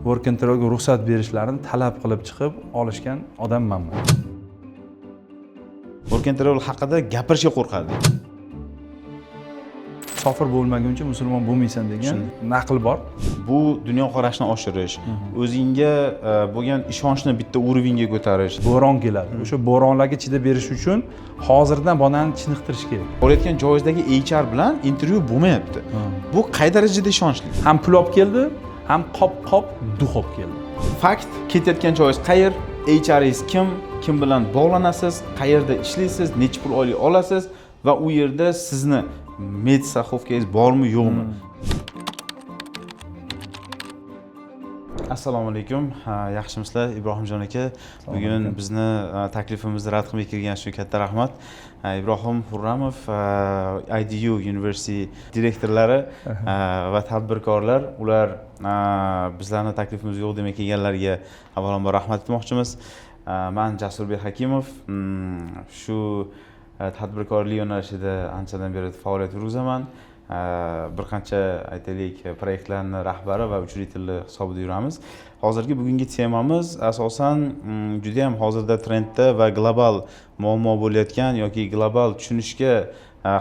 Work and travelga ruxsat berishlarini talab qilib chiqib olishgan odamman man. Work and travel haqida gapirishga qo'rqardik. Musofir bo'lmaguncha musulmon bo'lmaysan degan naql bor. Bu dunyoqarashni oshirish, o'zingga bo'lgan ishonchni bitta уровень ga ko'tarish. Bo'ron keladi, o'sha bo'ronlarga chidab berish uchun hozirdan bolani chiniqtirish kerak. Borayotgan joyingizdagi HR bilan intervyu bo'lmayapti. Bu qay darajada ishonchli? Ham pul olib keldi, ham qop qop дух olib keldi. Fakt, ketayotgan joyingiz qayer, HRingiz kim, kim bilan bog'lanasiz, qayerda ishlaysiz, necha pul oylik olasiz va u yerda sizni медстраховка ngiz bormi, yo'qmi? Assalomu alaykum. Yaxshimisizlar, Ibrohimjon aka? Bugun bizni taklifimizni rad qilmay kelgan uchun katta rahmat. Ibrohim Hurramov, IDU University direktorlari va tadbirkorlar, ular bizlarni taklifimiz yo'q demay kelganlariga avvalambor rahmat aytmoqchimiz. Man Jasurbek Hakimov, shu tadbirkorlik yo'nalishida anchadan beri faoliyat yurgizaman. Bir qancha, aytaylik, proyektlarni rahbari va учредитель hisobida yuramiz. Hozirgi bugungi temamiz asosan juda ham hozirda trendda va global muammo bo'layotgan yoki global tushunishga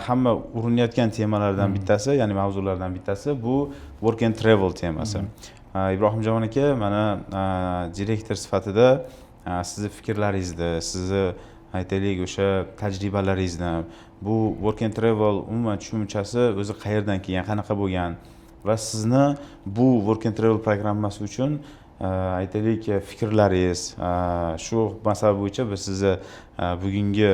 hamma urinayotgan temalardan bittasi, ya'ni mavzulardan bittasi bu work and travel temasi. Ibrohimjon aka, mana direktor sifatida sizni fikrlaringizni, sizni, aytaylik, o'sha tajribalaringizni, bu work and travel umuman tushunchasi o'zi qayerdan kelgan, qanaqa bo'lgan va sizni bu work and travel programmasi uchun aytaylik, fikrlaringiz, shu masala bo'yicha biz sizni bugungi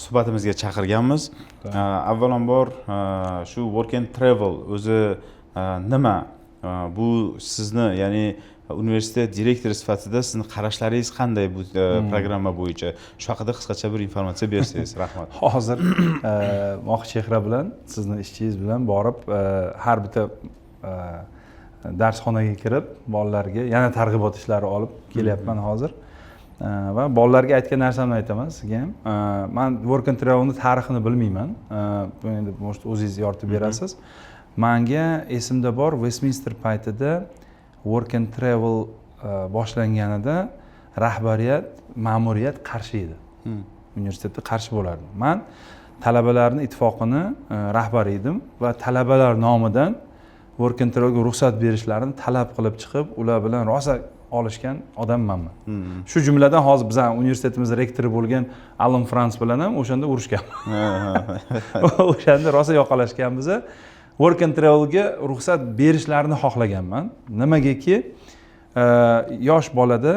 suhbatimizga chaqirganmiz. Avvalambor shu work and travel o'zi nima? Bu sizni, ya'ni universitet direktori sifatida sizni qarashlaringiz qanday bu programma bo'yicha? Shu haqida qisqacha bir informatsiya bersangiz, rahmat. Hozir Mohichehra bilan, sizni ishchingiz bilan borib, har bitta darsxonaga kirib, bolalarga yana targ'ibot ishlari olib kelyapman hozir. Va bolalarga aytgan narsamni aytaman sizga ham. Man work and travelni tarixini bilmayman. Bu endi, может, o'zingiz yoritib berasiz manga. Esimda bor, Westminster paytida work and travel boshlanganida rahbariyat, ma'muriyat qarshi edi, universitetda qarshi bo'lardi. Man talabalarni ittifoqini rahbari edim va talabalar nomidan work and travelga ruxsat berishlarini talab qilib chiqib, ular bilan rosa olishgan odamman man. Shu jumladan hozir bizani universitetimiz rektori bo'lgan Alan Frans bilan ham o'shanda urushganman, o'shanda rosa yoqalashganmiz. Work and travelga ruxsat berishlarini xohlaganman. Nimagaki, yosh bolada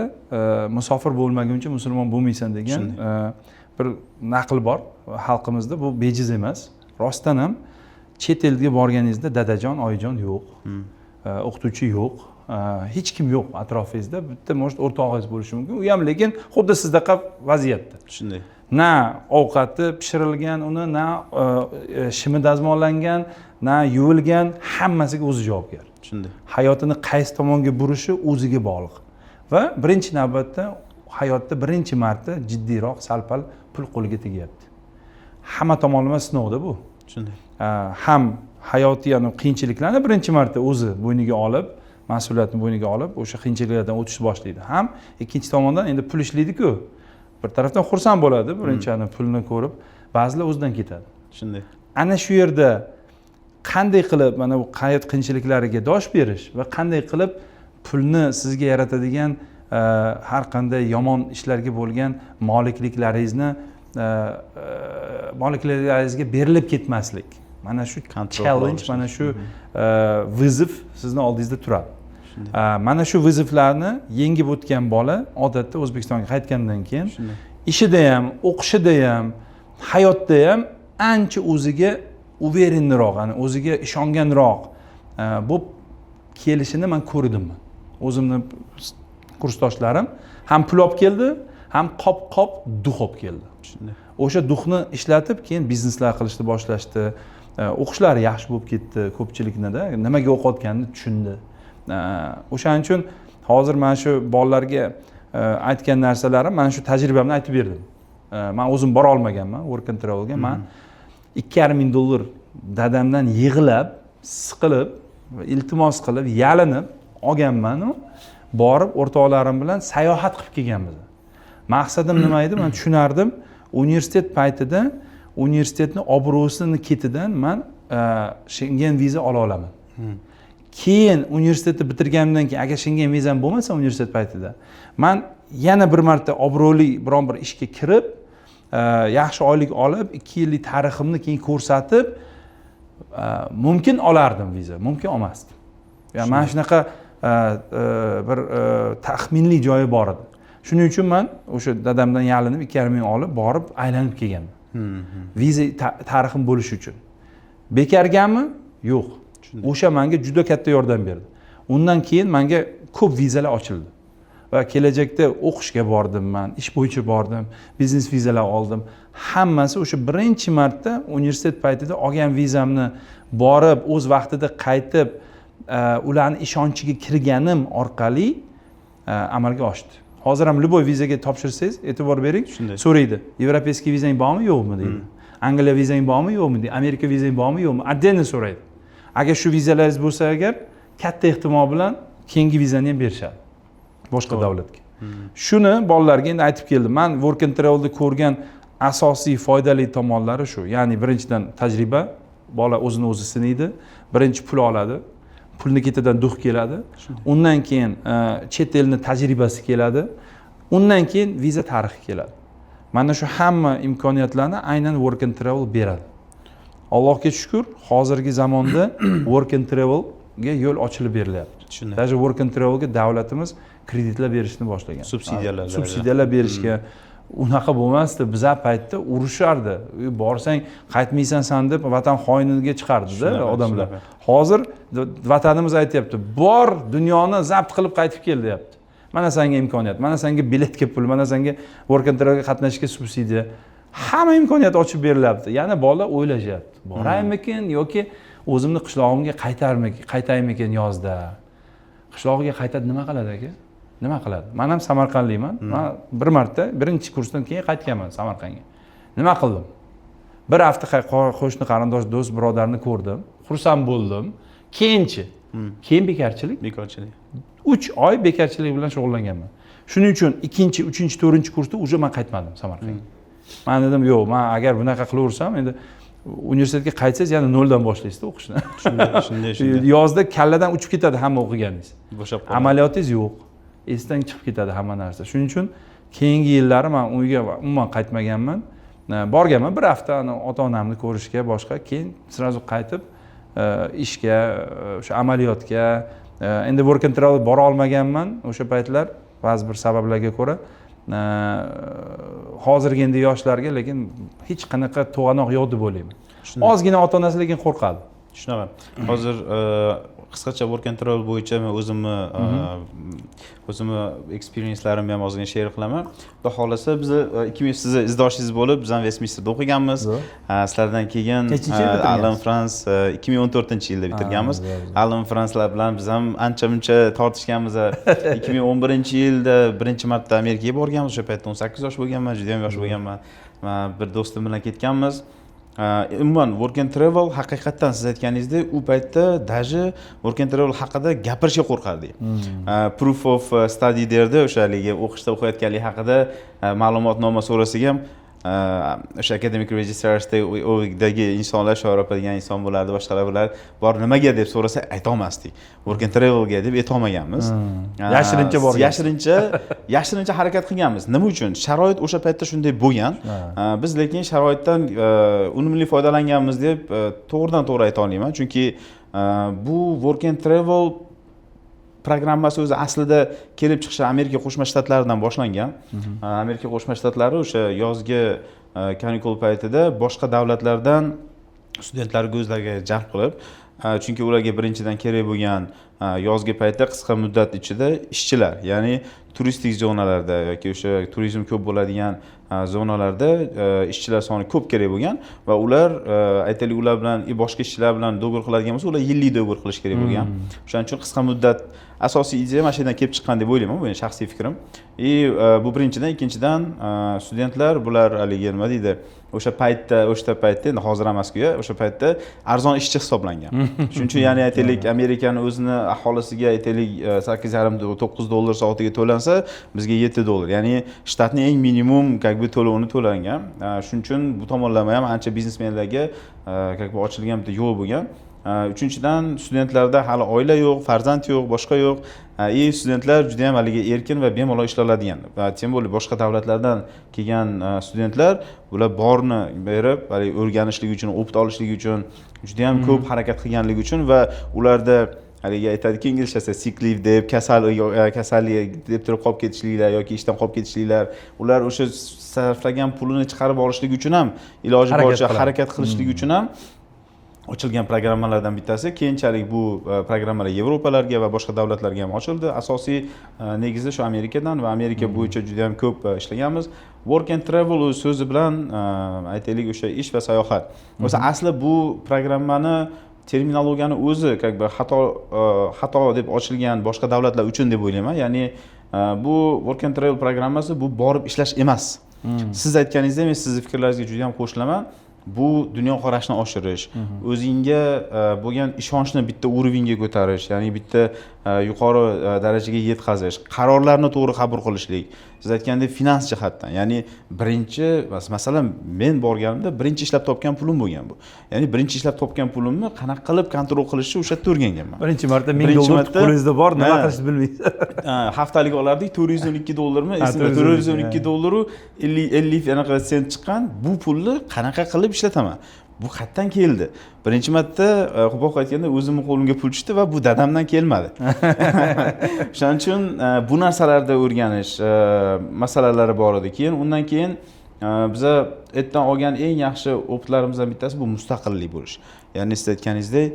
musofir bo'lmaguncha musulmon bo'lmaysan degan bir naql bor xalqimizda. Bu bejiz emas, rostdan ham chet elga borganingizda dadajon, oyijon yo'q, o'qituvchi yo'q, hech kim yo'q atrofingizda. Bitta, может, o'rtog'ingiz bo'lishi mumkin, u ham lekin xuddi sizdaqa vaziyatda. Na ovqati pishirilgan uni, na shimi dazmollangan, na yuvilgan, hammasiga o'zi javobgar. Hayotini qaysi tomonga burishi o'ziga bog'liq va birinchi navbatda hayotda birinchi marta jiddiyroq sal pal pul qo'liga tegyapti. Hamma tomonlama sinovda bu. Ham hayotiy qiyinchiliklarni birinchi marta o'zi bo'yniga olib, mas'uliyatni bo'yniga olib, o'sha qiyinchiliklardan o'tishni boshlaydi, ham ikkinchi tomondan endi pul ishlaydiku, bir tarafdan xursand bo'ladi birinchi pulni ko'rib, ba'zilar o'zidan ketadi. Ana shu yerda qanday qilib mana bu hayot qiyinchiliklariga dosh berish va qanday qilib pulni sizga yaratadigan har qanday yomon ishlarga bo'lgan molikliklaringizni molikliklaringizga berilib ketmaslik, mana shu Kontrol challenge, qila mana shu вызов sizni oldingizda turadi. Mana shu вызов larni yengib o'tgan bola odatda O'zbekistonga qaytgandan keyin ishida ham, o'qishida ham, hayotda ham ancha o'ziga уверенный roq, ya'ni o'ziga ishonganroq bo'lib kelishini man ko'rdim. O'zimni kursdoshlarim ham pul olib keldi, ham qop qop дух olib keldi. O'sha дух ni ishlatib, keyin bizneslar qilishni boshlashdi. O'qishlari yaxshi bo'lib ketdi ko'pchiliknida, nimaga o'qiyotganini tushundi. O'shaning uchun hozir mana shu bolalarga aytgan narsalarim, mana shu tajribamni aytib berdim. Man o'zim bora olmaganman work and travelga. Man 2,5 ming dollar dadamdan yig'lab, siqilib, iltimos qilib, yalinib Olganmanu, borib o'rtoqlarim bilan sayohat qilib kelganmiz. Maqsadim nima edi? Man tushunardim, universitet paytida universitetni obro'sini ketidan man Shengen viza ola olaman. Keyin universitetni bitirganimdan keyin, agar Shengen vizam bo'lmasa universitet paytida, man yana bir marta obro'li biron bir ishga kirib, yaxshi oylik olib, 2 yillik tariximni keyin ko'rsatib, mumkin olardim viza, mumkin olmasdim. Yani mana shunaqa bir taxminli joyi bor edi. Shuning uchun man o'sha dadamdan yalinib 2,5 ming olib, borib aylanib kelganman viza tarixim bo'lishi uchun. Bekargami? Yo'q. O'sha manga juda katta yordam berdi. Undan keyin manga ko'p vizalar ochildi va kelajakda o'qishga bordim, man ish bo'yicha bordim, biznes vizalar oldim. Hammasi o'sha birinchi marta universitet paytida olgan vizamni borib, o'z vaqtida qaytib, ularni ishonchiga kirganim orqali amalga oshdi. Hozir ham любой vizaga topshirsangiz, e'tibor bering, so'raydi: "Европейский vizang bormi, yo'qmi?" deydi. "Angliya vizang bormi, yo'qmi?" deydi. "Amerika vizang bormi, yo'qmi?" Отдельно so'raydi. Agar shu vizalaringiz bo'lsa agar, katta ehtimol bilan keyingi vizani ham berishadi boshqa davlatga. Shuni bolalarga endi aytib keldim. Man work and travelda ko'rgan asosiy foydali tomonlari shu. Ya'ni birinchidan, tajriba, bola o'zini o'zi sinaydi, birinchi pul oladi, pulni ketidan дух keladi, undan keyin chet elni tajribasi keladi, undan keyin viza tarixi keladi. Mana shu hamma imkoniyatlarni aynan work and travel beradi. Allohga shukur, hozirgi zamonda work and travelga yo'l ochilib berilyapti. Даже work and travelga davlatimiz kreditlar berishni boshlagan. Subsidiyalar. Subsidiyalar berishga. Unaqa bo'lmasdi biza paytda, urushardi. "Borsang qaytmaysan san" deb vatan xoiniga chiqardida odamlar. Hozir vatanimiz aytyapti: "Bor, dunyoni zabt qilib qaytib kel", deyapti. "Mana sanga imkoniyat, mana sanga biletga pul, mana sanga work and travelga qatnashishga subsidiya". Hamma imkoniyat ochib berilyapti. Yana bolalar o'ylashyapti: boraymikin yoki o'zimni qishlog'imga qaytaymikin yozda? Qishlog'iga qaytadi, nima qiladi aka, nima qiladi? Man ham samarqandlikman. Man bir marta birinchi kursdan keyin qaytganman Samarqandga. Nima qildim? Bir hafta qo'shni, qarindosh, do'st, birodarni ko'rdim, xursand bo'ldim. Keyinchi? Keyin bekorchilik. Bekorchilik. 3 oy bekorchilik bilan shug'ullanganman. Shuning uchun ikkinchi, uchinchi, to'rtinchi kursda уже man qaytmadim Samarqandga. Man dedim: "Yo'q, man agar bunaqa qilaversam, endi universitetga qaytsangiz, yana noldan boshlaysizda o'qishni". Shunday, shunday, shunday. Yozda kalladan uchib ketadi hamma o'qiganingiz. Bo'shab qoladi. Amaliyotingiz yo'q, esdan chiqib ketadi hamma narsa. Shuning uchun keyingi yillari man uyga umuman qaytmaganman. Borganman bir hafta ota onamni ko'rishga, boshqa. Keyin сразу qaytib ishga, o'sha amaliyotga. Endi work and travel bora olmaganman o'sha paytlar ba'zi bir sabablarga ko'ra. Hozirgi endi yoshlarga lekin hech qanaqa to'g'anoq yo'q deb o'ylayman. Ozgina ota onasi lekin qo'rqadi. Shunaqa. Hozir qisqacha work and travel bo'yicha men o'zimni experiencelarimni ham ozgina share qilaman, xudo xohlasa. Biza 2000, sizni izdoshingiz bo'lib, biz ham Vestminsterda o'qiganmiz. Zo'r. Sizlardan keyin. Nechinchi yil bitirgansiz? Alan Frans, 2014-yilda bitirganmiz. Zo'r, zo'r. Alan Franslar bilan biz ham ancha muncha tortishganmiz. 2011-yilda birinchi marta Amerikaga borganmiz. O'sha paytda 18 yosh bo'lganman, juda yam yosh bo'lganman. Man bir do'stim bilan ketganmiz. Umuman work and travel, haqiqatdan siz aytganingizdek, u paytda даже work and travel haqida gapirishga qo'rqardik. Proof of study derdi o'sha, haligi o'qishda o'qiyotganlik haqida ma'lumotnoma so'rasak ham, o'sha academic registrarsdagi insonlar, Shoir opa degan inson bo'lardi, boshqalar bo'lardi, bor nimaga deb so'rasa, aytolmasdik, work and travelga deb aytolmaganmiz. Yashirincha borgan. Yashirincha harakat qilganmiz. Nima uchun? Sharoit o'sha paytda shunday bo'lgan. Biz lekin sharoitdan unumli foydalanganmiz deb to'g'ridan to'g'ri ayta olmayman, chunki bu work and travel programmasi o'zi aslida kelib chiqishi Amerika Qo'shma Shtatlaridan boshlangan. Amerika Qo'shma Shtatlari o'sha yozgi kanikul paytida boshqa davlatlardan studentlarni o'zlariga jalb qilib, chunki ularga birinchidan kerak bo'lgan yozgi paytda qisqa muddat ichida ishchilar, ya'ni turistik zonalarda yoki o'sha turizm ko'p bo'ladigan zonalarda ishchilar soni ko'p kerak bo'lgan va ular, aytaylik, ular bilan boshqa ishchilar bilan договор qiladigan bo'lsa, ular yillik договор qilish kerak bo'lgan. O'shaning uchun qisqa muddat Asosiy ideya mana shu yerdan kelib chiqqan deb o'ylayman, bu endi shaxsiy fikrim. И bu birinchidan. Ikkinchidan, studentlar bular haligi, nima deydi, o'sha paytda, endi hozir emasku, o'sha paytda arzon ishchi hisoblangan. Shuning uchun, ya'ni aytaylik, Amerikani o'zini aholisiga, aytaylik, 8,5-9 dollar soatiga to'lansa, bizga 7 dollar, ya'ni shtatni eng minimum, как бы, to'lovini to'langan. Shuning uchun bu tomonlama ham ancha biznesmenlarga, как бы, ochilgan bitta yo'l bo'lgan. Uchinchidan, studentlarda hali oila yo'q, farzand yo'q, boshqa yo'q и studentlar juda yam haligi erkin va bemalol ishlay oladigan va тем более boshqa davlatlardan kelgan studentlar, bular borini berib, haligi o'rganishlik uchun, опыт olishlik uchun juda yam ko'p harakat qilganligi uchun va ularda haligi aytadiki inglizchasi sick leave deb, kasal, kasallik deb turib qolib ketishliklar yoki ishdan qolib ketishliklar, ular o'sha sarflagan pulini chiqarib olishlik uchun ham iloji harakat boricha qiladi. Harakat qilishlik uchun ham ochilgan programmalardan bittasi. Keyinchalik bu programmalar Yevropalarga va boshqa davlatlarga ham ochildi. Asosiy negizi shu Amerikadan va Amerika bo'yicha juda yam ko'p ishlaganmiz. Work and travel o'z so'zi bilan, aytaylik, o'sha ish va sayohat o'zi. Asli bu programmani terminologiyani o'zi, как бы, xato deb ochilgan boshqa davlatlar uchun deb o'ylayman. Ya'ni bu work and travel programmasi bu borib ishlash emas. Siz aytganingizdek, men sizni fikrlaringizga juda yam qo'shilaman. Bu dunyoqarashni oshirish, o'zingga bo'lgan ishonchni bitta уровень ga ko'tarish, ya'ni bitta yuqori darajaga yetkazish, qarorlarni to'g'ri qabul qilishlik, siz aytgandek, finans jihatdan. Ya'ni birinchi, masalan, men borganimda birinchi ishlab topgan pulim bo'lgan bu. Ya'ni birinchi ishlab topgan pulimni qanaqa qilib контроль qilishni o'sha yerda o'rganganman. Birinchi marta 1000 Birinchi dollar qo'lingizda bor, nima qilishni bilmaysiz. Ha, haftalik olardik, 412 dollarmi, esimda, 412, 412 dollaru 50 anaqa sent chiqqan. Bu pulni qanaqa qilib ishlataman, bu qayerdan keldi? Birinchi marta, qo'pol aytganda, o'zimni qo'limga pul tushdi va bu dadamdan kelmadi. O'shaning uchun bu narsalarda o'rganish masalalari bor edi. Keyin undan keyin biza yerdan olgan eng yaxshi опыт larimizdan bittasi bu mustaqillik bo'lish. Ya'ni siz aytganingizdek,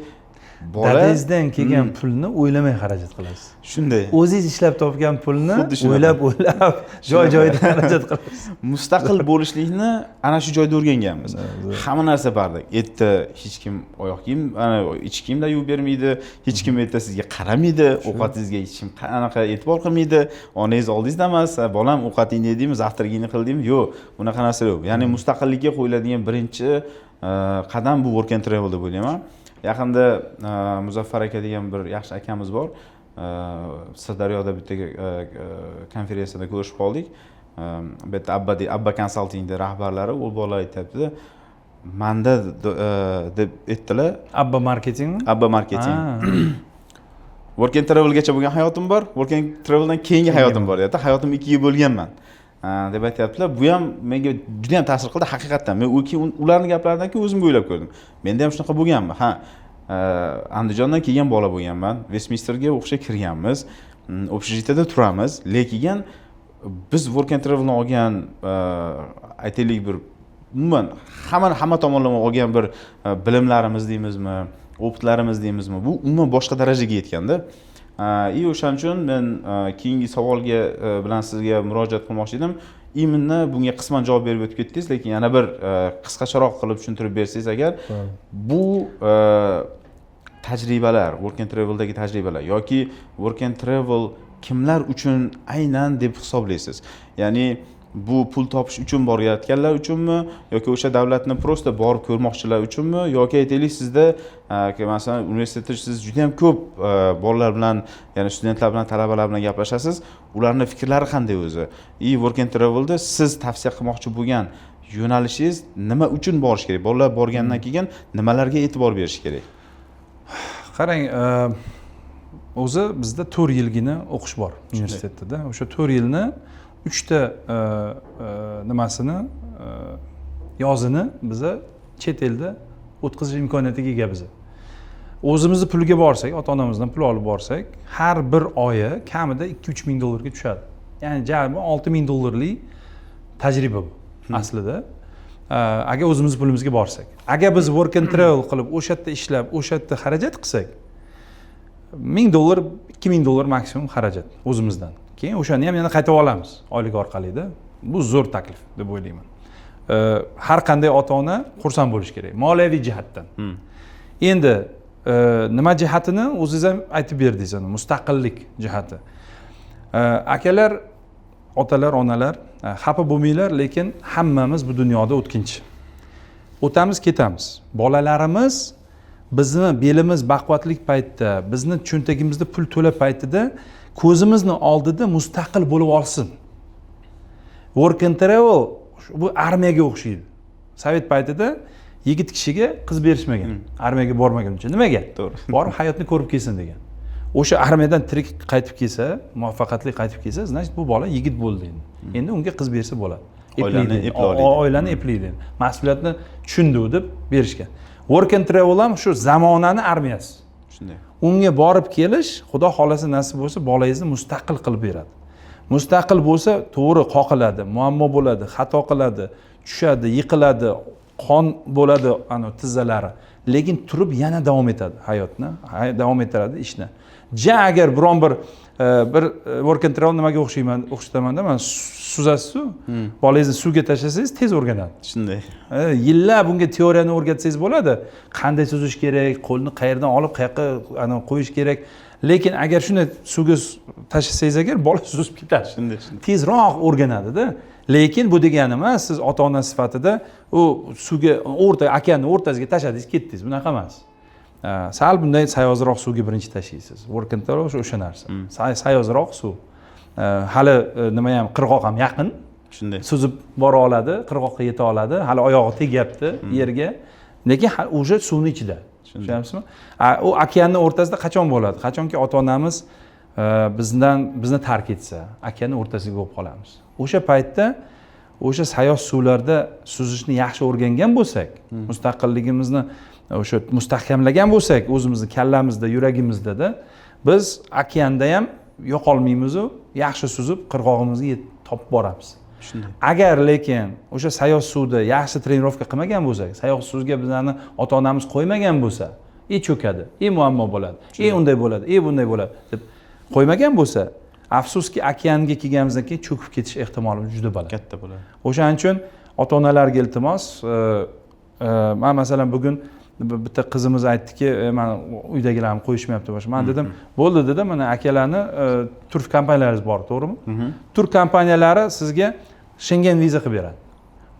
bola Dadangizdan kelgan pulni o'ylamay xarajat qilasiz. Shunday. O'zingiz ishlab topgan pulni Xuddi shunaqa. o'ylab o'ylab joy joyida xarajat qilasiz. Mustaqil bo'lishlikni ana shu joyda o'rganganmiz. Hamma narsa бардак yerda, hech kim oyoq kiyim, ana ich kiyimlar yuvib bermaydi, hech kim yerda sizga qaramaydi, ovqatingizga hech kim anaqa e'tibor qilmaydi. Onangiz oldingizda emas, "Ha, bolam, ovqatingni yedingmi, завтрак ingni qildingmi?" Yo'q, bunaqa narsa yo'q. Ya'ni mustaqillikka qo'yiladigan birinchi qadam bu work and travel deb o'ylayman. Yaqinda Muzaffar aka degan bir yaxshi akamiz bor. Sirdaryoda bitta konferensiyada ko'rishib qoldik. Bu yerda Abba Consultingni rahbarlari, u bola aytyaptida manda, deb aytdilar. Abba Marketingmi? Abba Marketing. Work and travelgacha bo'lgan hayotim bor, work and traveldan keyingi hayotim bor, deyapti. Hayotimni ikkiga bo'lganman, deb aytyaptilar. Bu ham menga juda yam ta'sir qildi haqiqatdan. Men keyin ularni gaplaridan keyin o'zimga o'ylab ko'rdim, menda ham shunaqa bo'lganmi? Ha, Andijondan kelgan bola bo'lganman, Vestminsterga o'qishga kirganmiz, общежитие da turamiz, lekin biz work and travelni olgan, aytaylik, bir umuman hamma tomonlama olgan bir bilimlarimiz deymizmi, опыт larimiz deymizmi, bu umuman boshqa darajaga yetganda. И o'shaning uchun men keyingi savolga bilan sizga murojaat qilmoqchi edim. Именно bunga qisman javob berib o'tib ketdingiz, lekin yana bir qisqacharoq qilib tushuntirib bersangiz agar, bu tajribalar, work and traveldagi tajribalar yoki work and travel kimlar uchun aynan deb hisoblaysiz? Ya'ni bu pul topish uchun borayotganlar uchunmi yoki o'sha davlatni просто borib ko'rmoqchilar uchunmi yoki, aytaylik, sizda, masalan, universitetda siz juda yam ko'p bolalar bilan, ya'ni studentlar bilan, talabalar bilan gaplashasiz, ularni fikrlari qanday o'zi? И work and travelda siz tavsiya qilmoqchi bo'lgan yo'nalishingiz, nima uchun borish kerak, bolalar borgandan keyin nimalarga e'tibor berish kerak? Qarang, o'zi bizda 4 yilgina o'qish bor universitetda. O'sha 4 yilni uchta nimasini, yozini biza chet elda o'tkazish imkoniyatiga ega. Biza o'zimizni puliga borsak, ota onamizdan pul olib borsak, har bir oyi kamida 2-3 ming dollarga tushadi. Ya'ni jami 6000 dollarlik tajriba bu aslida, agar o'zimizni pulimizga borsak. Agar biz work and travel qilib, o'sha yerda ishlab, o'sha yerda xarajat qilsak, 1000 dollar, 2000 dollar maksimum xarajat o'zimizdan. Keyin o'shani ham yana qaytarib olamiz oylik orqalida. Bu zo'r taklif deb o'ylayman. Har qanday ota ona xursand bo'lishi kerak moliyaviy jihatdan. Endi Nima jihatini o'zingiz ham aytib berdingiz, mustaqillik jihati. Akalar, otalar, onalar, xafa bo'lmanglar, lekin hammamiz bu dunyoda o'tkinchi, o'tamiz, ketamiz. Bolalarimiz bizni belimiz baquvvatlik paytda, bizni cho'ntagimizda pul to'la paytida ko'zimizni oldida mustaqil bo'lib olsin. Work and travel bu armiyaga o'xshaydi. Sovet paytida yigit kishiga qiz berishmagan armiyaga bormaguncha. Nimaga? Borib hayotni ko'rib kelsin degan. O'sha armiyadan tirik qaytib kelsa, muvaffaqiyatli qaytib kelsa, значит, bu bola yigit bo'ldi, endi unga qiz bersa bo'ladi. Oilani eplay oladi. Oilani eplaydi, mas'uliyatni tushundi deb berishgan. Work and travel ham shu zamonani armiyasi. Unga borib kelish, xudo xohlasa, nasib bo'lsa, bolangizni mustaqil qilib beradi. Mustaqil bo'lsa, to'g'ri, qoqiladi, muammo bo'ladi, xato qiladi, tushadi, yiqiladi, qon bo'ladi ana tizzalari, lekin turib yana davom etadi hayotni, davom ettiradi ishni. Ja agar biron bir work and travel nimaga o'xshayman, o'xshatamanda man, suzasizu, bolangizni suvga tashlasangiz, tez o'rganadi. Yillab bunga teoriyani o'rgatsangiz bo'ladi, qanday suzish kerak, qo'lni qayerdan olib qayoqqa ana qo'yish kerak, lekin agar shunday suvga tashlasangiz agar, bola suzib ketadi. Shunday shunday Tezroq o'rganadida. Lekin bu degani emas, siz ota ona sifatida u suvga, o'rta okeanni o'rtasiga tashladingiz, ketdingiz, bunaqa emas. Sal bunday sayozroq suvga birinchi tashlaysiz. Work and travel o'sha narsa. Sayozroq suv. Hali nima ham, qirg'oq ham yaqin, suzib bora oladi, qirg'oqqa yeta oladi, hali oyog'i tegyapti yerga, lekin уже suvni ichida. Tushunyapsizmi? U okeanni o'rtasida qachon bo'ladi? Qachonki ota onamiz bizdan, bizni tark etsa, okeanni o'rtasiga bo'lib qolamiz. O'sha paytda o'sha sayoz suvlarda suzishni yaxshi o'rgangan bo'lsak, mustaqilligimizni o'sha mustahkamlagan bo'lsak o'zimizni kallamizda, yuragimizdada, biz okeanda ham yo'qolmaymizu, yaxshi suzib qirg'og'imizga topib boramiz. Agar lekin o'sha sayoz suvda yaxshi тренировка qilmagan bo'lsak, sayoz suvga bizani ota onamiz qo'ymagan bo'lsa, и cho'kadi, и muammo bo'ladi, и unday bo'ladi, и bunday bo'ladi deb qo'ymagan bo'lsa, afsuski, okeanga kelganimizdan keyin cho'kib ketish ehtimoli juda baland. Katta bo'ladi. O'shaning uchun ota onalarga iltimos, man masalan bugun bitta qizimiz aytdiki, "Mani uydagilarim qo'yishmayapti boshqa." Man dedim, bo'ldi dedim, mana akalarni tur kompaniyalaringiz bor, to'g'rimi? Tur kompaniyalari sizga Shengen viza qilib beradi.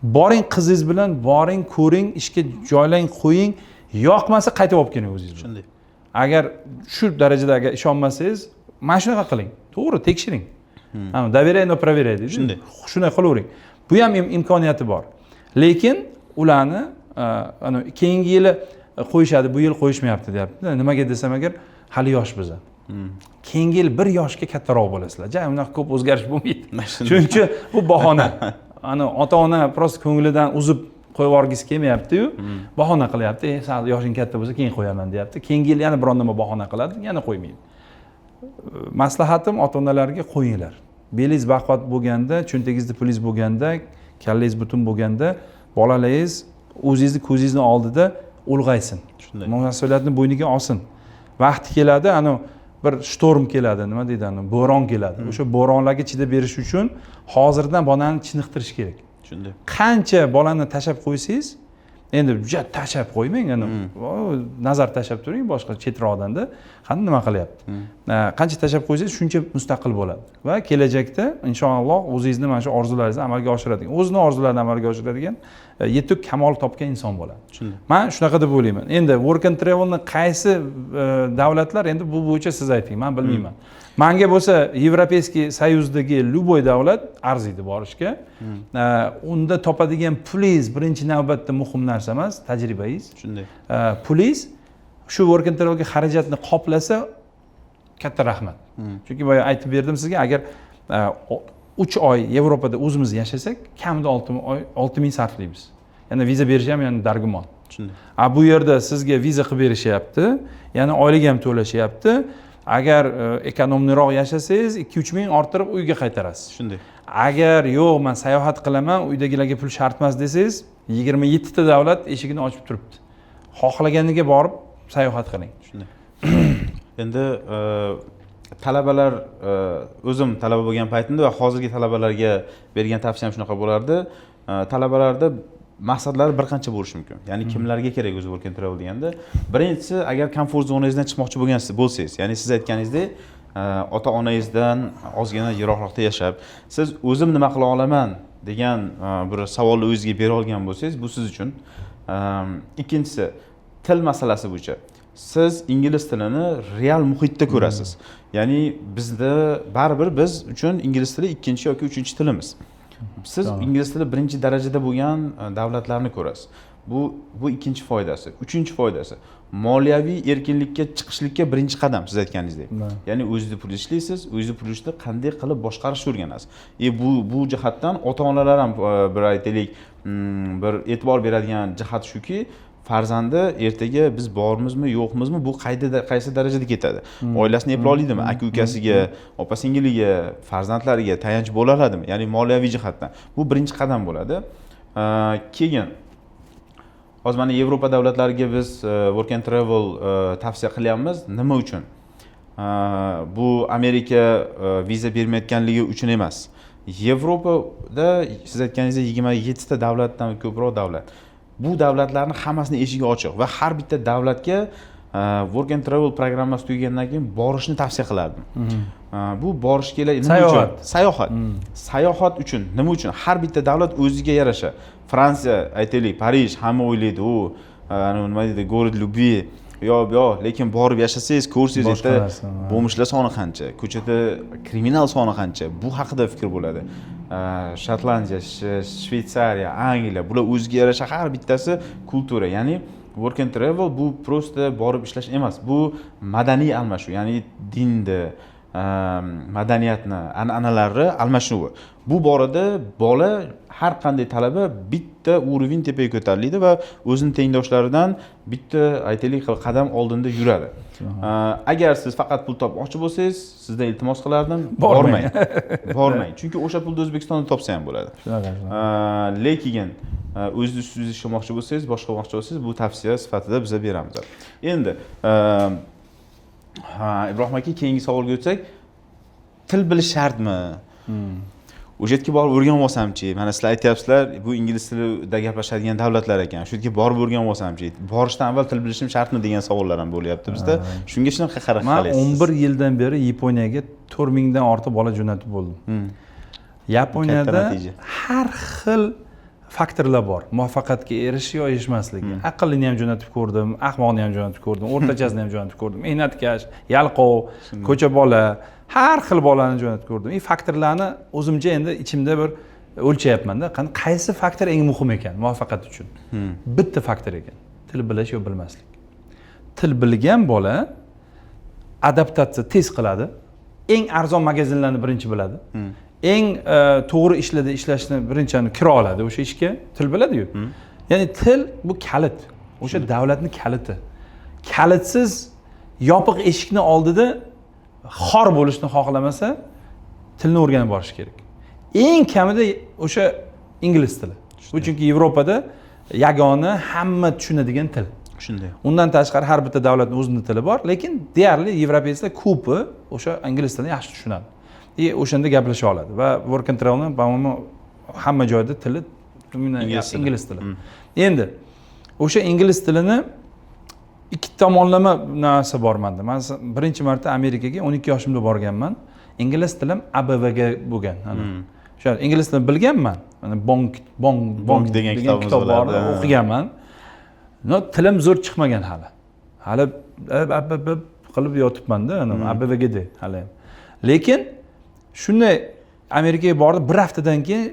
Boring, qizingiz bilan boring, ko'ring, ishga joylang, qo'ying, yoqmasa qaytib olib keling o'zingiz bilan. Agar shu darajada agar ishonmasangiz, mana shunaqa qiling, to'g'ri tekshiring. Доверяй, но проверяй deydi. Shunday qilavering, bu ham imkoniyati bor. Lekin ularni ana keyingi yili qo'yishadi, bu yil qo'yishmayapti deyapti. Nimaga desam, agar hali yosh biza, keyingi yil bir yoshga kattaroq bo'lasizlar, ja unaqa ko'p o'zgarish bo'lmaydi. Shuning uchun bu bahona, ana ota ona просто ko'nglidan uzib qo'yib yuborgisi kelmayaptiyu, bahona qilyapti. Sal yoshing katta bo'lsa, keyin qo'yaman deyapti. Keyingi yil yana biron nima bahona qiladi, yana qo'ymaydi. Maslahatim ota onalarga: qo'yinglar. Belingiz baquvvat bo'lganda, cho'ntagingizda pulingiz bo'lganda, kallangiz butun bo'lganda, bolalaringiz o'zingizni ko'zingizni oldida ulg'aysin, mas'uliyatni bo'yniga olsin. Vaqti keladi, anavi bir шторм keladi, nima deydi, anavi bo'ron keladi. O'sha bo'ronlarga chidab berish uchun hozirdan bolani chiniqtirish kerak. Qancha bolani tashlab qo'ysangiz, endi juda tashlab qo'ymang, ani nazar tashlab turing boshqa chetroqdanda, qani nima qilyapti. Qancha tashlab qo'ysangiz, shuncha mustaqil bo'ladi va kelajakda inshaalloh o'zingizni mana shu orzularingizni amalga oshiradigan, o'zini orzularini amalga oshiradigan, yetuk, kamol topgan inson bo'ladi. Man shunaqa deb o'ylayman. Endi work and travelni qaysi davlatlar, endi bu bo'yicha siz ayting, man bilmayman. Manga bo'lsa, Европейский союз dagi любой davlat arziydi borishga. Unda topadigan pulingiz birinchi navbatda muhim narsa emas, tajribangiz. Pulingiz shu work and travelga xarajatni qoplasa, katta rahmat. Chunki boya aytib berdim sizga, agar 3 oy Yevropada o'zimiz yashasak, kamida 6 oy 6000 sarflaymiz. Yana viza berish ham yana dargumon. A bu yerda sizga viza qilib berishyapti, yana oylik ham to'lashyapti. Agar экономный roq yashasangiz, 2-3 ming orttirib uyga qaytarasiz. Agar yo'q, man sayohat qilaman, uydagilarga pul shart emas desangiz, 27 ta davlat eshigini ochib turibdi, xohlaganiga borib sayohat qiling. Shunday. Endi talabalar, o'zim talaba bo'lgan paytimda va hozirgi talabalarga bergan tavsiyam shunaqa bo'lardi. Talabalarda Maqsadlari bir qancha bo'lishi mumkin, ya'ni kimlarga kerak o'zi work and travel deganda? Birinchisi, agar komfort zonangizdan chiqmoqchi bo'lgan bo'lsangiz, ya'ni siz aytganingizdek, ota onangizdan ozgina yiroqroqda yashab, siz o'zim nima qila olaman degan bir savolni o'zingizga bera olgan bo'lsangiz, bu siz uchun. Ikkinchisi, til masalasi bo'yicha siz ingliz tilini real muhitda ko'rasiz, ya'ni bizda baribir biz uchun ingliz tili ikkinchi yoki uchinchi tilimiz. Siz ingliz tili birinchi darajada bo'lgan davlatlarni ko'rasiz. Bu ikkinchi foydasi. Uchinchi foydasi, moliyaviy erkinlikka chiqishlikka birinchi qadam, siz aytganingizdek. Ya'ni o'zingizni pul ishlaysiz, o'zingizni pul ishni qanday qilib boshqarishni o'rganasiz. И bu jihatdan ota onalar ham bir, aytaylik, bir e'tibor beradigan jihat shuki, farzandi ertaga biz bormizmi, yo'qmizmi, bu qayda, qaysi darajada ketadi, oilasini eplay oladimi, aka ukasiga, opa singiliga, farzandlariga tayanch bo'la oladimi, ya'ni moliyaviy jihatdan bu birinchi qadam bo'ladi. Keyin hozir mana Yevropa davlatlariga biz work and travel tavsiya qilyapmiz. Nima uchun? Bu Amerika viza bermayotganligi uchun emas. Yevropada, siz aytganingizdek, 27 ta davlatdan ko'proq davlat. Bu davlatlarni hammasini eshigi ochiq va har bitta davlatga work and travel programmasi tugagandan keyin borishni tavsiya qilardim. Bu borish kerak. Nima uchun? Sayohat. Sayohat, sayohat uchun. Nima uchun? Har bitta davlat o'ziga yarasha. Fransiya, aytaylik, Parij, hamma o'ylaydi u nima deydi, город любви, yo bu yoq, lekin borib yashasangiz, ko'rsangiz, Boshqa erta narsa, ha. бомж lar soni qancha, ko'chada kriminal soni qancha, bu haqida fikr bo'ladi. Shotlandiya, Shvetsariya, Angliya, bular o'ziga yarasha har bittasi культура. Ya'ni work and travel bu просто borib ishlash emas, bu madaniy almashuv, ya'ni dinni, madaniyatni, an'analarni almashinuvi. Bu borada bola, har qanday talaba bitta уровень tepaga ko'tariladi va o'zini tengdoshlaridan bitta, aytaylik, qadam oldinda yuradi. Agar siz faqat pul topmoqchi bo'lsangiz, sizdan iltimos qilardim, Bormang. bormang, bormang, chunki o'sha pulni O'zbekistonda topsa ham bo'ladi. Shunaqa, shunaqa. Lekin o'zingiz ustingizda ishlamoqchi bo'lsangiz, boshqa qilmoqchi bo'lsangiz, bu tavsiya sifatida biza beramiz endi. Ha, Ibrohim aka, keyingi savolga o'tsak, til bilish shartmi? O'sha yerga borib o'rganib olsamchi? Mana sizlar aytyapsizlar, bu ingliz tilida gaplashadigan davlatlar ekan, shu yerga borib o'rganib olsamchi, borishdan avval til bilishim shartmi degan savollar ham bo'lyapti bizda. Shunga shunaqa qarash Man qalaysiz? 11 yildan beri Yaponiyaga 4000 dan ortiq bola jo'natib bo'ldim. Yaponiyada Katta natija. har xil faktorlar bor muvaffaqiyatga erishish yo erishmasligi. Aqllini ham jo'natib ko'rdim, ahmoqni ham jo'natib ko'rdim, o'rtachasini ham jo'natib ko'rdim, mehnatkash, yalqov, ko'cha bola, har xil bolani jo'natib ko'rdim. И faktorlarni o'zimcha endi ichimda bir o'lchayapmanda, qani, qaysi faktor eng muhim ekan muvaffaqiyat uchun. Bitta faktor ekan: til bilish yo bilmaslik. Til bilgan bola adaptatsiya tez qiladi, eng arzon magazinlarni birinchi biladi, eng to'g'ri ishlarda ishlashni birinchi kira oladi o'sha ishga, til biladiyu. Ya'ni til bu kalit, o'sha davlatni kaliti. Kalitsiz yopiq eshikni oldida xor bo'lishni xohlamasa, tilni o'rganib borish kerak, eng kamida o'sha ingliz tili. Bu chunki Yevropada yagona hamma tushunadigan til. Undan tashqari, har bitta davlatni o'zini tili bor, lekin deyarli европейц lar ko'pi o'sha ingliz tilini yaxshi tushunadi и o'shanda gaplasha oladi. Va work and travelni, по моему, hamma joyda tili Ingliz tili. Ingliz tili. Endi o'sha ingliz tilini ikki tomonlama narsa bor manda. Man birinchi marta Amerikaga 12 yoshimda borganman, ingliz tilim ABVga bo'lgan. Ana o'sha ingliz tilini bilganman, mana bonk bonk Bonk degan kitobimiz kitob bor, bo'lardi, ha. o'qiganman, но tilim zo'r chiqmagan hali, hali ab, ab, ab qilib yotibmanda ABVGda hali ham. Lekin shunday Amerikaga bordim, bir haftadan keyin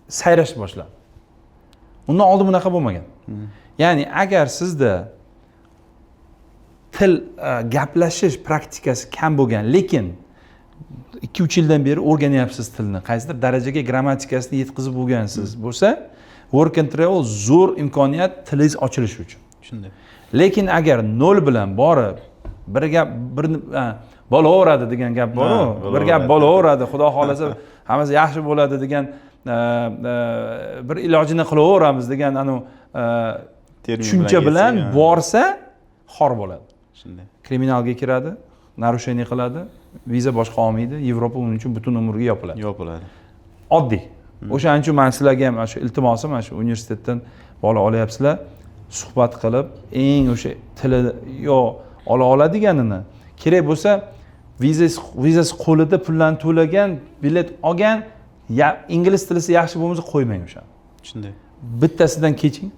sayrash boshladi. Undan oldin bunaqa bo'lmagan. Ya'ni agar sizda til gaplashish praktikasi kam bo'lgan, lekin 2-3 yildan beri o'rganyapsiz tilni, qaysidir darajaga grammatikasini yetkazib bo'lgansiz bo'lsa, work and travel zo'r imkoniyat tilingiz ochilishi uchun. Lekin agar nol bilan borib, bir gap bir ha, bo'laveradi degan gap boru, Ha, bir gap bo'laveradi. Bo'laveradi, xudo xohlasa hammasi yaxshi bo'ladi degan, bir ilojini qilaveramiz degan anavi Termin tushuncha bilan ketsak, ha. borsa, xor bo'ladi. Kriminalga kiradi, нарушение qiladi, viza boshqa olmaydi, Yevropa uning uchun butun umrga yopiladi. Yopiladi. Oddiy. O'shaning uchun man sizlarga ham mana shu iltimosim, mana shu universitetdan bola olyapsizlar, suhbat qilib, eng o'sha tili yo ola oladiganini, kerak bo'lsa vizasi qo'lida, pullarni to'lagan, bilet olgan, ya ingliz tilisi yaxshi bo'lmasa, qo'ymang o'shani. Shunday. Bittasidan keching,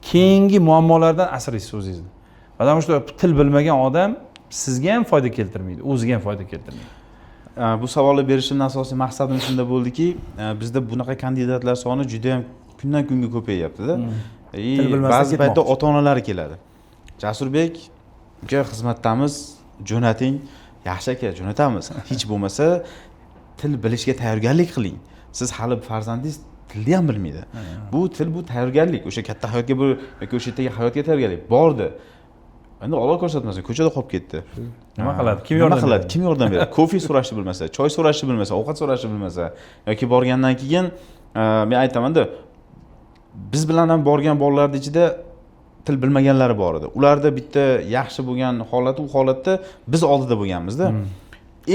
keyingi muammolardan asraysiz o'zingizni, потому что til bilmagan odam sizga ham foyda keltirmaydi, o'ziga ham foyda keltirmaydi. Bu savolni berishimni asosiy maqsadim shunda bo'ldiki, bizda bunaqa kandidatlar soni juda yam kundan kunga ko'payyaptida. И Til bilmasdan ba'zi paytda ketmoqchi. ota onalari keladi: "Jasurbek uka, xizmatdamiz, jo'nating". "Yaxshi aka, jo'natamiz, hech bo'lmasa til bilishga tayyorgarlik qiling. Siz hali farzandingiz tilni ham bilmaydi. Bu til, bu tayyorgarlik, o'sha katta hayotga bir yoki o'sha yerdagi hayotga tayyorgarlik". Bordi, endi Olloh ko'rsatmasin, ko'chada qolib ketdi. Nima qiladi? Kim Nima yordam qiladi? beradi? Kim yordam beradi? Kofe so'rashni bilmasa, choy so'rashni bilmasa, ovqat so'rashni bilmasa yoki borgandan keyin men aytamanda, biz bilan ham borgan bolalarni ichida til bilmaganlari bor edi. Ularda bitta yaxshi bo'lgan holati, u holatda biz oldida bo'lganmizda,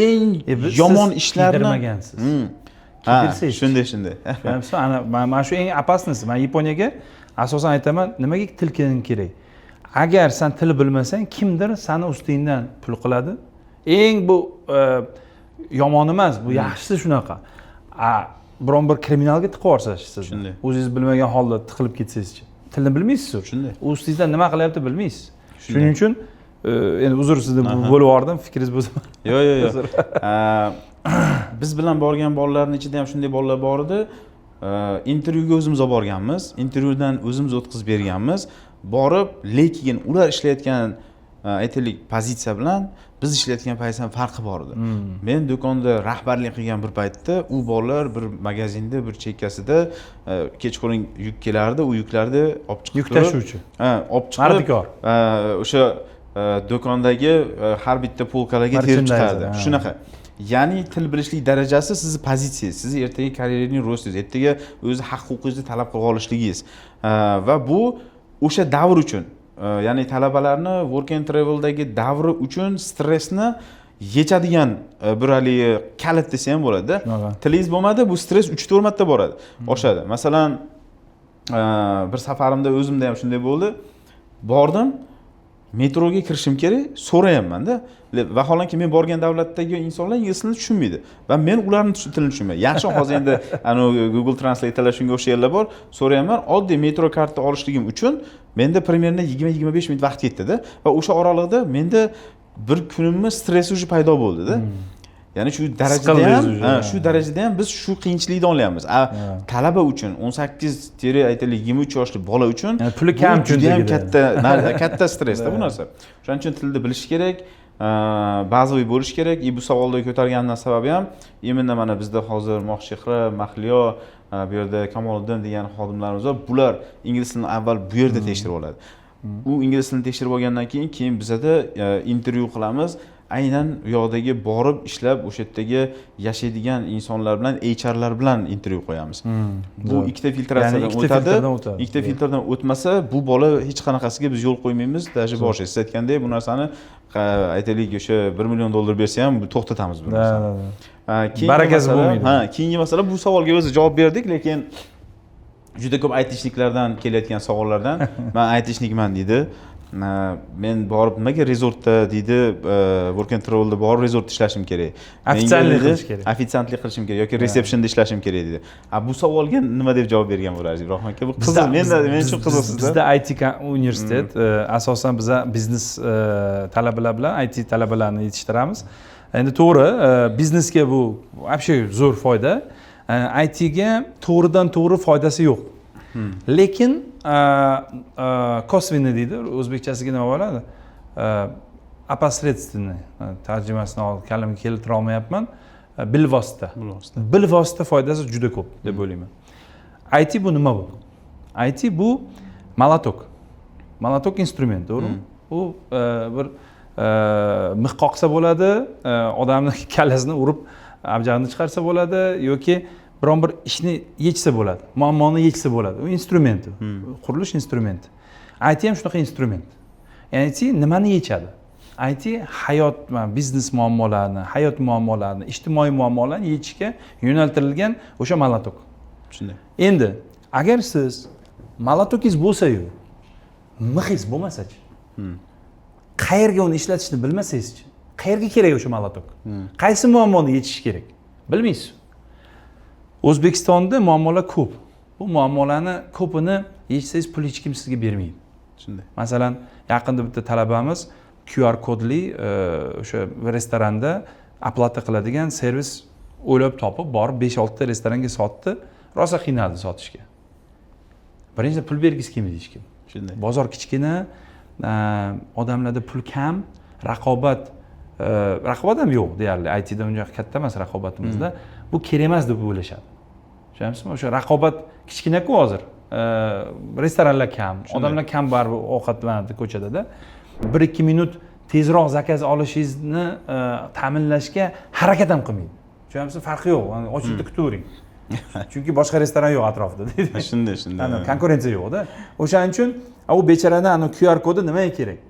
eng yomon Siz ishlarni kiydirmagansiz. Ha, Kiydirsangiz. Shunday. Tushunyapsizmi? Ana mana shu eng опасный si. Man Yaponiyaga asosan aytaman, nimaga til kerak? Agar san til bilmasang, kimdir sani ustingdan pul qiladi. Eng bu yomon emas, bu yaxshisi shunaqa. A biron bir kriminalga tiqib yuborsa sizni, o'zingiz bilmagan holda tiqilib ketsangizchi, tilni bilmaysiz. Shunday. U ustingizdan nima qilyapti, bilmaysiz. Shunday. Shuning uchun endi uzr, sizni bo'lib yubordim, fikringiz bo'lsa. Yo'q. Biz bilan borgan bolalarni ichida ham shunday bolalar bor edi. Intervyuga o'zimiz olib borganmiz, intervyudan o'zimiz o'tkazib berganmiz borib, lekin ular ishlayotgan aytaylik, pozitsiya bilan biz ishlayotgan pozitsiyani farqi bor edi. Men do'konda rahbarlik qilgan bir paytda u bolalar bir magazinda bir chekkasida kechqurun yuk kelardi, u yuklarni olib chiqib Yuk turib- tashuvchi. Ha, olib chiqib Mardikor. o'sha do'kondagi har bitta polkalarga terib Merchandiser, chiqardi. Ha. Shunaqa, ya'ni til bilishlik darajasi sizni pozitsiyangiz, sizni ertaga карьерный рост ingiz, ertaga o'zi haq huquqingizni talab qila olishligingiz. Va bu o'sha davr uchun, ya'ni talabalarni work and traveldagi davri uchun stressni yechadigan bir haligi kalit desa ham bo'ladida. Shunaqa. Tilingiz bo'lmadi, bu stress 3-4 marta boradi, oshadi. Masalan, bir safarimda o'zimda ham shunday bo'ldi. Bordim, metroga kirishim kerak, so'rayapmanda. Vaholanki men borgan davlatdagi insonlar ingliz tilini tushunmaydi va men ularni tilini tushunmayman. Yaxshi, hozir endi anavi Google Translate'lar, shunga o'xshaganlar bor. So'rayapman, oddiy metro karta olishligim uchun menda примерно 20-25 minut vaqt ketdida va o'sha oralig'ida menda bir kunimni stressi уже paydo bo'ldida. Ya'ni shu darajada ham Siqildingiz уже. Ha, shu darajada ham biz shu qiyinchilikni olyapmiz. A talaba uchun, 18 tire aytaylik 23 yoshli bola uchun Ya'ni puli bu kam juda ham cho'ntagida. katta katta stressda bu narsa. O'shaning uchun tilni bilish kerak, bazaviy bo'lishi kerak. И bu savolni ko'targanimdan sababi ham именно mana bizda hozir Moqchehra, Mahliyo, bu yerda Kamoliddin degan xodimlarimiz bor. Bular ingliz tilini avval bu yerda tekshirib oladi. U ingliz tilini tekshirib olgandan keyin bizada intervyu qilamiz, aynan u yoqdagi borib ishlab, o'sha yerdagi yashaydigan insonlar bilan, HRlar bilan intervyu qo'yamiz. Bu ikkita filtratsiyadan Ya'ni ikkita o'tadi. Filtrdan o'tadi. Ikkita filtrdan o'tmasa, bu bola hech qanaqasiga biz yo'l qo'ymaymiz даже borish. Siz aytgandek, bu narsani aytaylik, o'sha 1 million dollar bersa ham to'xtatamiz bu narsani. Да, да. Ha, keyingi Barakasi bo'lmaydi. Ha, keyingi masala, bu savolga o'zi javob berdik, lekin juda ko'p айтишник lardan kelayotgan savollardan: "Man айтишник man", deydi. "Men borib nimaga resortda", deydi, "work and travelda borib resortda ishlashim kerak? Menga", Ofitsiantlik deydi, qilish kerak. "Ofitsiantlik qilishim kerak yoki resepsiyonda ishlashim kerak", deydi. A bu savolga nima deb javob bergan bo'larsiz, Ibrohim aka? Bu qiziq, men uchun qiziq sizda. Bizda IT universitet, asosan biza biznes talabalar bilan IT talabalarni yetishtiramiz. Endi to'g'ri, biznesga bu вообще zo'r foyda. ITga to'g'ridan to'g'ri foydasi yo'q, lekin косвенный deydi, o'zbekchasiga nima bo'ladi, опосредственный, tarjimasini hozir kallamga keltira olmayapman. Bilvosita. Bilvosita. Bilvosita foydasi juda ko'p deb o'ylayman. IT bu nima? Bu IT bu молоток, молоток instrument, to'g'rimi? U bir mix qoqsa bo'ladi, odamni kallasini urib abjag'ini chiqarsa bo'ladi yoki biron bir ishni yechsa bo'ladi, muammoni yechsa bo'ladi. U instrument, u qurilish instrumenti. IT ham shunaqa instrument. Ya'ni IT nimani yechadi? IT hayot, biznes muammolarini, hayot muammolarini, ijtimoiy muammolarni yechishga yo'naltirilgan o'sha молоток. Shunday. Endi agar siz молоток ingiz bo'lsayu, mixingiz bo'lmasachi, qayerga uni ishlatishni bilmasangizchi, qayerga kerak o'sha молоток? Qaysi muammoni yechish kerak, bilmaysiz. O'zbekistonda muammolar ko'p. Bu muammolarni ko'pini yechsangiz, pul hech kim sizga bermaydi. Masalan, yaqinda bitta talabamiz QR kodli o'sha restoranda оплата qiladigan servis o'ylab topib, borib 5-6 ta restoranga sotdi. Rosa qiynaldi sotishga. Birinchidan, pul bergisi kelmaydi hech kim. Bozor kichkina, odamlarda pul kam, raqobat raqobat ham yo'q deyarli. ITda uncha katta emas raqobatimizda. Bu kerak emas deb o'ylashadi, tushunyapsizmi? O'sha raqobat kichkinaku hozir. Restoranlar kam, odamlar kam baribir ovqatlanadi ko'chadada. 1-2 minut tezroq заказ olishingizni ta'minlashga harakat ham qilmaydi, tushunyapsizmi? Farqi yo'q, очередь da kutavering, chunki boshqa restoran yo'q atrofida deydi. shunday shunday Ana, konkurensiya yo'qda. O'shaning uchun u bechorani ana QR kodi nimaga kerak?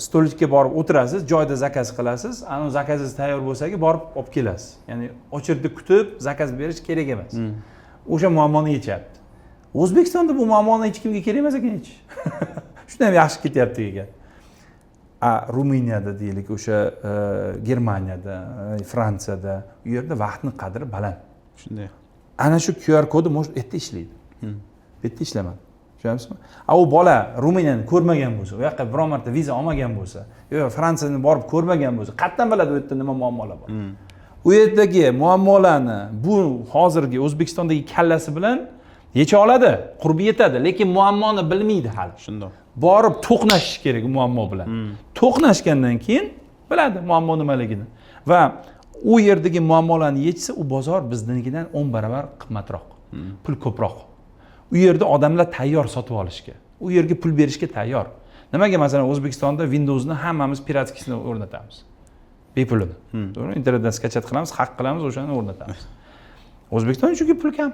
Столик ka borib o'tirasiz, joyida заказ qilasiz, ana заказ ingiz tayyor bo'lsaki, borib olib kelasiz. Ya'ni очередь da kutib заказ berish kerak emas. O'sha muammoni yechyapti. O'zbekistonda bu muammoni hech kimga kerak emas ekan yechish. Shunda ham yaxshi ketyapti ekan. A Ruminiyada, deylik, o'sha Germaniyada, Fransiyada, u yerda vaqtni qadri baland. Ana shu QR kodi, может, u yerda ishlaydi, bu yerda ishlamadi, tushunyapsizmi? A u bola Ruminiyani ko'rmagan bo'lsa, u yoqqa biron marta viza olmagan bo'lsa yo Fransiyani borib ko'rmagan bo'lsa, qayerdan biladi u yerda nima muammolar bor? U yerdagi muammolarni bu hozirgi O'zbekistondagi kallasi bilan yecha oladi, qurbi yetadi, lekin muammoni bilmaydi hali. Borib to'qnashish kerak u muammo bilan. To'qnashgandan keyin biladi muammo nimaligini va u yerdagi muammolarni yechsa, u bozor biznikidan 10 barobar qimmatroq, pul ko'proq. U yerda odamlar tayyor sotib olishga, u yerga pul berishga tayyor. Nimaga, masalan, O'zbekistonda Windowsni hammamiz пиратский sini o'rnatamiz, bepulini, to'g'rimi? Internetdan скачать qilamiz, haq qilamiz, o'shani o'rnatamiz O'zbekistonda, chunki pul kam.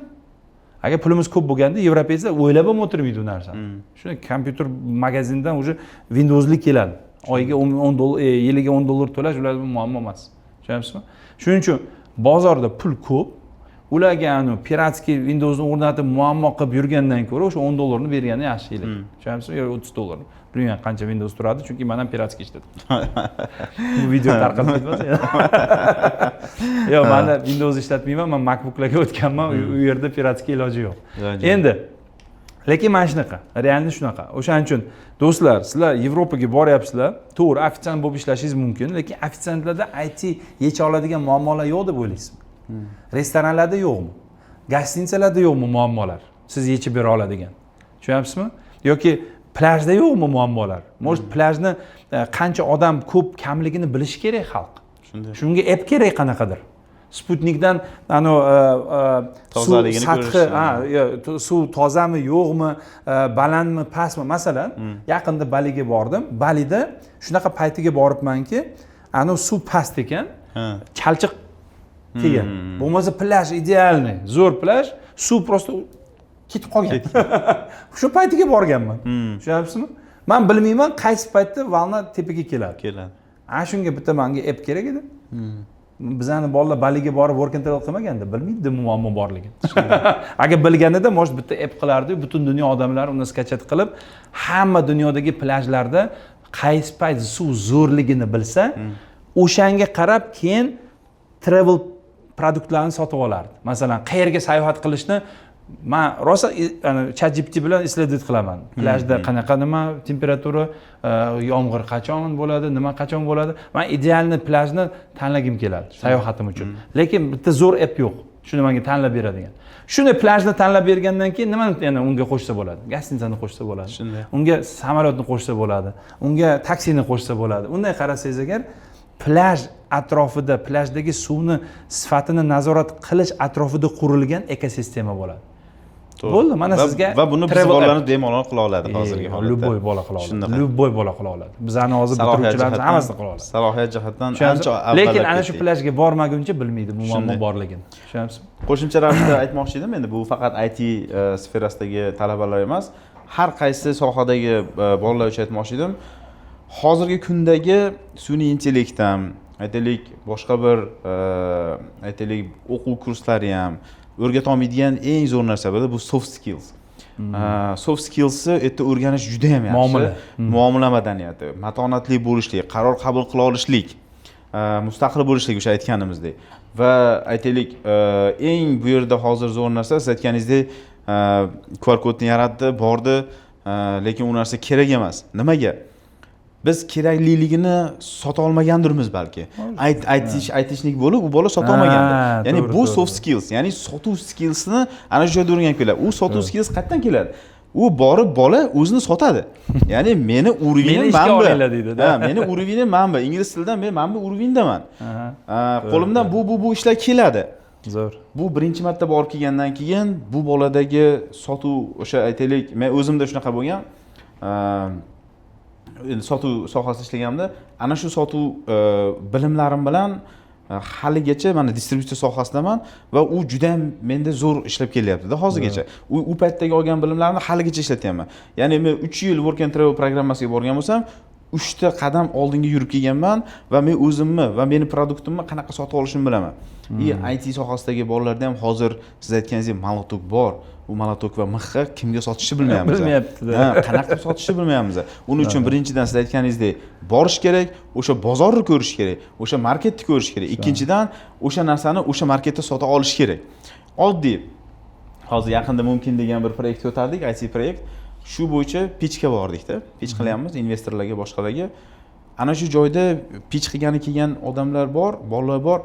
Agar pulimiz ko'p bo'lganda, европейц lar o'ylab ham o'tirmaydi u narsani. Shuni kompyuter magazindan уже Windowsli keladi. Oyiga 10 dollar, yiliga 10 dollar to'lash ular muammo emas, tushunyapsizmi? Shuning uchun bozorda pul ko'p. Ularga anavi пиратский Windowsni o'rnatib muammo qilib yurgandan ko'ra, o'sha 10 dollarni bergani yaxshi yiliga, tushunyapsizmi? Yo 30 dollar, bilmayman qancha Windows turadi, chunki man ham пиратский ishladim. Bu video tarqalib ketmasa. Yo'q, manda Windows ishlatmayman, man MacBooklarga o'tganman. U yerda пиратский iloji yo'q. Iloji yo'q. Endi lekin mana shunaqa, реально shunaqa. O'shaning uchun, do'stlar, sizlar Yevropaga boryapsizlar, to'g'ri, ofitsiant bo'lib ishlashingiz mumkin, lekin ofitsiantlarda IT yecha oladigan muammolar yo'q deb o'ylaysizmi? Restoranlarda yo'qmi, гостиница larda yo'qmi muammolar siz yechib bera oladigan, tushunyapsizmi? Yoki plyajda yo'qmi muammolar? Может, plyajni qancha odam ko'p kamligini bilishi kerak xalq. Shunga app kerak qanaqadir, sputnikdan anavi suv Tozaligini sathi ko'rish. Ha, yo, suv tozami, yo'qmi, balandmi, pastmi. Masalan, yaqinda Baliga bordim. Balida shunaqa paytiga boribmanki, anavi suv past ekan, chalchiq kelgan. Bo'lmasa plyaj идеальный, zo'r plyaj, suv просто ketib qolgan. Shu paytiga borganman, tushunyapsizmi? Man bilmayman qaysi paytda волна tepaga keladi. Keladi. Ana shunga bitta manga app kerak edi. Bizani bolalar Baliga borib work and travel qilmaganda, bilmaydi muammo borligini. Agar bilganida, может, bitta app qilardi, butun dunyo odamlari uni скачать qilib, hamma dunyodagi plyajlarda qaysi payt suv zo'rligini bilsa, o'shanga qarab keyin travel продукт larni sotib olardi. Masalan, qayerga sayohat qilishni man rosa Chat GPT bilan исследовать qilaman. Plyajda qanaqa, nima temperatura, yomg'ir qachon bo'ladi, nima qachon bo'ladi. Man идеальный plyajni tanlagim keladi sayohatim uchun, lekin bitta zo'r app yo'q shuni menga tanlab beradigan. Shuni plyajni tanlab bergandan keyin nimani yana unga qo'shsa bo'ladi? Гостиница ni qo'shsa bo'ladi. Unga samolyotni qo'shsa bo'ladi, unga taksini qo'shsa bo'ladi. Unday qarasangiz agar, plyaj atrofida, plyajdagi suvni sifatini nazorat qilish atrofida qurilgan ekosistema bo'ladi. Bo'ldi, mana sizga Va buni biz travel app. bolalarimiz bemalol qila oladi hozirgi holatda. Любой bola qila oladi. Shunaqa. Любой bola qila oladi. Bizani hozir Salohiyat bitiruvchilarimiz jihatdan hammasini qila oladi. Salohiyat jihatdan Tushunyapsizmi? ancha Lekin avvallab ana shu ketdik. plyajga bormaguncha bilmaydi bu muammo borligini, tushunyapsizmi? Qo'shimcha ravishda aytmoqchi edim, endi bu faqat IT sferasidagi talabalar emas, har qaysi sohadagi bolalar uchun aytmoqchi edim. Hozirgi kundagi sun'iy intellekt ham, aytaylik, boshqa bir aytaylik, o'quv kurslari ham O'rgatolmaydigan eng zo'r narsa bu soft skills. Soft skillsni erta o'rganish juda yam yaxshi. Muomala. Muomala madaniyati, matonatli bo'lishlik, qaror qabul qila olishlik, mustaqil bo'lishlik, o'sha aytganimizdek. Va aytaylik, eng bu yerda hozir zo'r narsa, siz aytganingizdek, QR kodni yaratdi, bordi, lekin u narsa kerak emas. Nimaga? Biz kerakliligini sota olmagandirmiz balki. Aytish aytishlik bo'lib, u bola sota olmagandir. Ya'ni bu soft skills, ya'ni sotuv skillsni ana shu joyda o'rganib keladi. U sotuv skills qayerdan keladi? U borib bola o'zini sotadi. Ya'ni meni уровень im Meni ishga mana bu. olinglar deydi-da. Ha, meni уровень im mana bu. Ingliz tilidan men mana bu уровень daman. Qo'limdan bu ishlar keladi. Zo'r. Bu birinchi marta borib kelgandan keyin bu boladagi sotuv, o'sha aytaylik, men o'zimda shunaqa bo'lgan. Endi sotuv sohasida ishlaganimda ana shu sotuv bilimlarim bilan haligacha mana distributsiya sohasidaman va u juda ham menda zo'r ishlab kelyaptida hozirgacha. U paytdagi olgan bilimlarimni haligacha ishlatyapman. Ya'ni men 3 yil work and travel programmasiga borgan bo'lsam, uchta qadam oldinga yurib kelganman va men o'zimni va meni продукт imni qanaqa sotib olishimni bilaman. И IT sohasidagi bolalarda ham hozir siz aytganingizdek молоток bor. U молоток va mixni kimga sotishni bilmayapmiz. Bilmayapti-da. Ha, qanaqa qilib sotishni bilmayapmiz. Uning uchun birinchidan, siz aytganingizdek, borish kerak, o'sha bozorni ko'rish kerak, o'sha marketni ko'rish kerak. Ikkinchidan, o'sha narsani o'sha marketda sota olish kerak. Oddiy, hozir yaqinda mumkin degan bir proyekt ko'tardik, IT proyekt. Shu bo'yicha pitch ga bordikda. Pitch qilyapmiz investorlarga, boshqalarga. Ana shu joyda pitch qilgani kelgan odamlar bor, bolalar bor.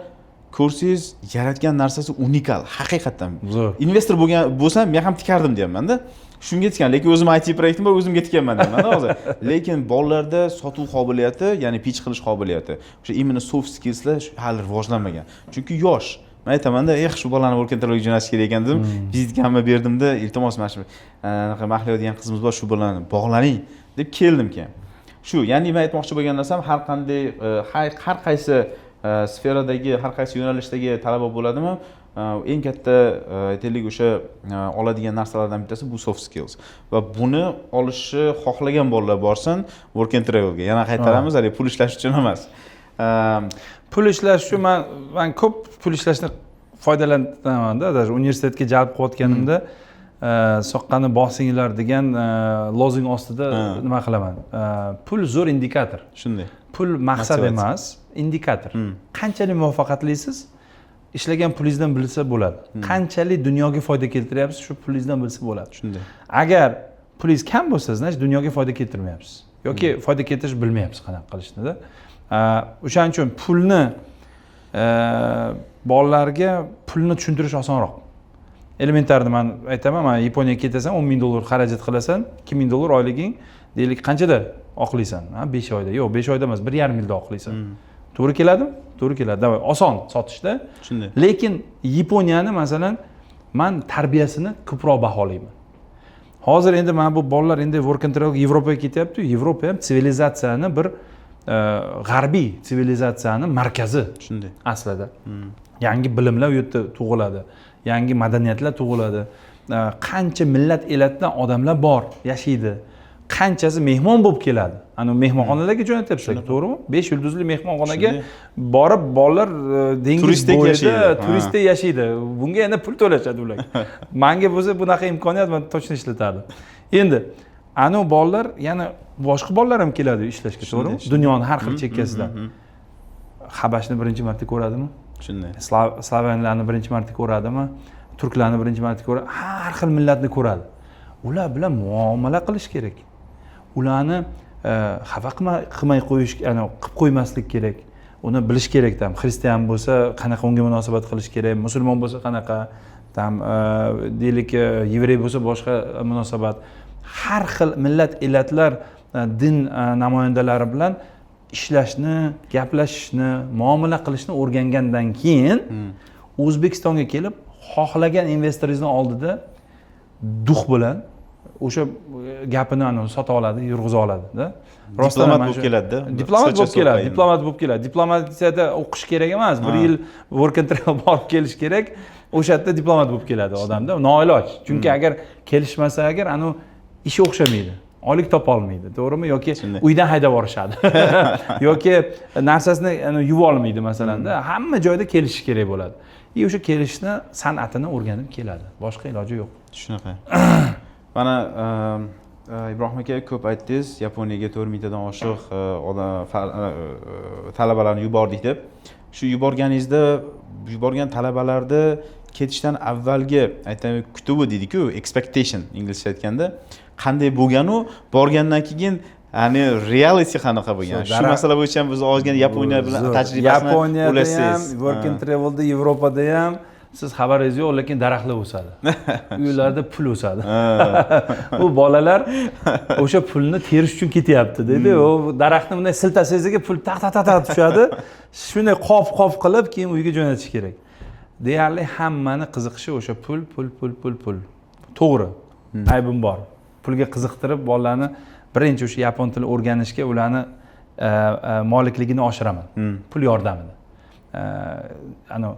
Ko'rsangiz, yaratgan narsasi unikal, haqiqatdan. Zo'r. Investor bo'lgan bo'lsam, men ham tikardim deyapman-da. Shunga tikan, lekin o'zim IT proyektim bor, o'zimga tikanman deyapman-da hozir. Lekin bolalarda sotuv qobiliyati, ya'ni pitch qilish qobiliyati, o'sha именно soft skillslar hali rivojlanmagan. Chunki yosh. Men aytamanda, eh, shu bolani work and travelga jo'natish kerak ekan dedim. Визитка mni berdimda, iltimos, mana shu anaqa Mahliyo degan qizimiz bor, shu bolani bog'laning deb keldim keyin. Shu, ya'ni men aytmoqchi bo'lgan narsam, har qanday har qaysi sferadagi, har qaysi yo'nalishdagi talaba bo'ladimi, eng katta aytaylik, o'sha oladigan narsalardan bittasi bu soft skills va buni olishni xohlagan bolalar borsin work and travelga. Yana qaytaramiz, haligi pul ishlash uchun emas. Pul ishlash uchun man ko'p pul ishlashni foydalanamanda, даже universitetga jalb qilayotganimda soqqani bosinglar degan lozung ostida nima qilaman. Pul zo'r indikator. Shunday. Pul maqsad Motivatsiya. emas, indikator. Qanchalik muvaffaqiyatlisiz, ishlagan pulingizdan bilsa bo'ladi. Qanchalik dunyoga foyda keltiryapsiz, shu pulingizdan bilsa bo'ladi. Shunday. Agar pulingiz kam bo'lsa, значит, dunyoga foyda keltirmayapsiz yoki foyda keltirish bilmayapsiz qanaqa qilishnida. O'shaning uchun pulni bolalarga pulni tushuntirish osonroq. Элементарно man aytaman, man Yaponiyaga ketasan, 10 000 dollar xarajat qilasan, 2000 dollar oyliging deylik, qanchada oqlaysan? Ha, 5 oyda, yo'q, 5 oyda emas, 1,5 yilda oqlaysan. To'g'ri keladimi? To'g'ri keladi. Давай, oson sotishda. Shunday. Lekin Yaponiyani, masalan, man tarbiyasini ko'proq baholayman. Hozir endi mana bu bolalar endi work and travel Yevropaga ketyapti. Yevropa ham sivilizatsiyani bir g'arbiy sivilizatsiyani markazi Shunday. aslida. Yangi bilimlar u yerda tug'iladi, yangi madaniyatlar tug'iladi. Qancha millat elatdan odamlar bor, yashaydi, qanchasi mehmon bo'lib keladi, ana mehmonxonalarga jo'natyapsizlar, to'g'rimi? Besh yulduzli mehmonxonaga Shunday. borib bolalar dengiz Turistdek bo'yida yashaydi. Ha. Turistdek yashaydi. Bunga yana pul to'lashadi ular. Manga bo'lsa bunaqa imkoniyat, man точно ishlatardim. Endi anavi bolalar, yana boshqa bolalar ham keladi ishlashga, to'g'rimi? Shunday. Dunyoni har xil chekkasidan. Habashni birinchi marta ko'radimi? Shunday. Slavyanlarni birinchi marta ko'radimi? Turklarni birinchi marta ko'radi, har xil millatni ko'radi. Ular bilan muomala qilish kerak. Ularni xafa qilmay qo'yish, ya'ni qilib qo'ymaslik kerak. Uni bilish kerak, там xristian bo'lsa, qanaqa unga munosabat qilish kerak, musulmon bo'lsa qanaqa, там deylik, yevrey bo'lsa boshqa munosabat. Har xil millat elatlar, din namoyandalari bilan ishlashni, gaplashishni, muomala qilishni o'rgangandan keyin O'zbekistonga kelib, xohlagan investoringizni oldida дух bilan o'sha gapini anavi sota oladi, yurg'iza oladida. Rostdan Diplomat ham bo'lib keladida. Diplomat Qisqacha bo'lib keladi, so'z. Diplomat bo'lib keladi. Diplomatiyada o'qish kerak emas, bir yil work and travel borib kelish kerak, o'sha yerda diplomat bo'lib keladi odamda, noiloj. Chunki agar kelishmasa, agar anavi ishi o'xshamaydi. Oylik topolmaydi, to'g'rimi? Yoki Shunday. uydan haydab yuborishadi yoki narsasini yuva olmaydi masalanda. Hamma joyda kelishish kerak bo'ladi и o'sha kelishishni san'atini o'rganib keladi, boshqa iloji yo'q. Shunaqa. Mana Ibrohim aka, ko'p aytdingiz, Yaponiyaga 4000 tadan oshiq odam, talabalarni yubordik deb. Shu yuborganingizda yuborgan talabalarni ketishdan avvalgi, aytaylik, kutuvi deydiku, expectation inglizcha aytganda, qanday bo'lganu, borgandan keyin ya'ni reality qanaqa bo'lgan? Shu Shu masala bo'yicha ham biz ozgina Yaponiya bilan Zo'r. tajribasini Yaponiyada ham ulasangiz. Work and travelda, Yevropada ham, siz xabaringiz yo'q, lekin daraxtlar o'sadi, uylarda pul o'sadi. Bu bolalar o'sha pulni terish uchun ketyapti deydi. U daraxtni bunday siltasangizga pul taq taq taq taq tushadi. Shunday qop qop qilib keyin uyga jo'natish kerak. Deyarli hammani qiziqishi o'sha pul, pul, pul, pul, pul. To'g'ri, aybim bor, pulga qiziqtirib bolalarni birinchi o'sha yapon tili o'rganishga ularni molikligini oshiraman pul yordamida. Anavi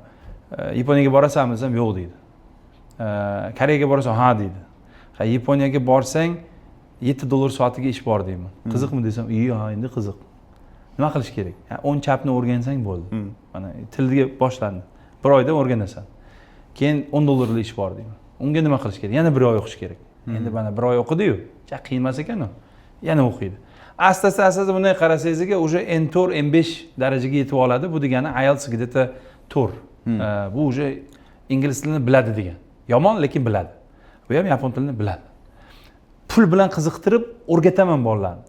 Yaponiyaga borasanmi desam, yo'q deydi. Koreyaga borasan, ha deydi. Ha, Yaponiyaga borsang 7 dollar soatiga ish bor deyman. Qiziqmi desam, iya, ha, endi qiziq. Nima qilish kerak? Ha, o'ng chapni o'rgansang bo'ldi. Mana tilga boshlandi, bir oyda o'rganasan. Keyin 10 dollarlik ish bor deyman. Unga nima qilish kerak? Yana bir oy o'qish kerak. Endi mana bir oy o'qidiyu, qiyin emas ekan u, yana o'qiydi asta asta asta asta. Bunday qarasangizga уже N 4, N 5 darajaga yetib oladi. Bu degani IELTS где то 4. Bu уже ingliz tilini biladi degan. Yomon, lekin biladi. Bu ham yapon tilini biladi. Pul bilan qiziqtirib o'rgataman bolalarni.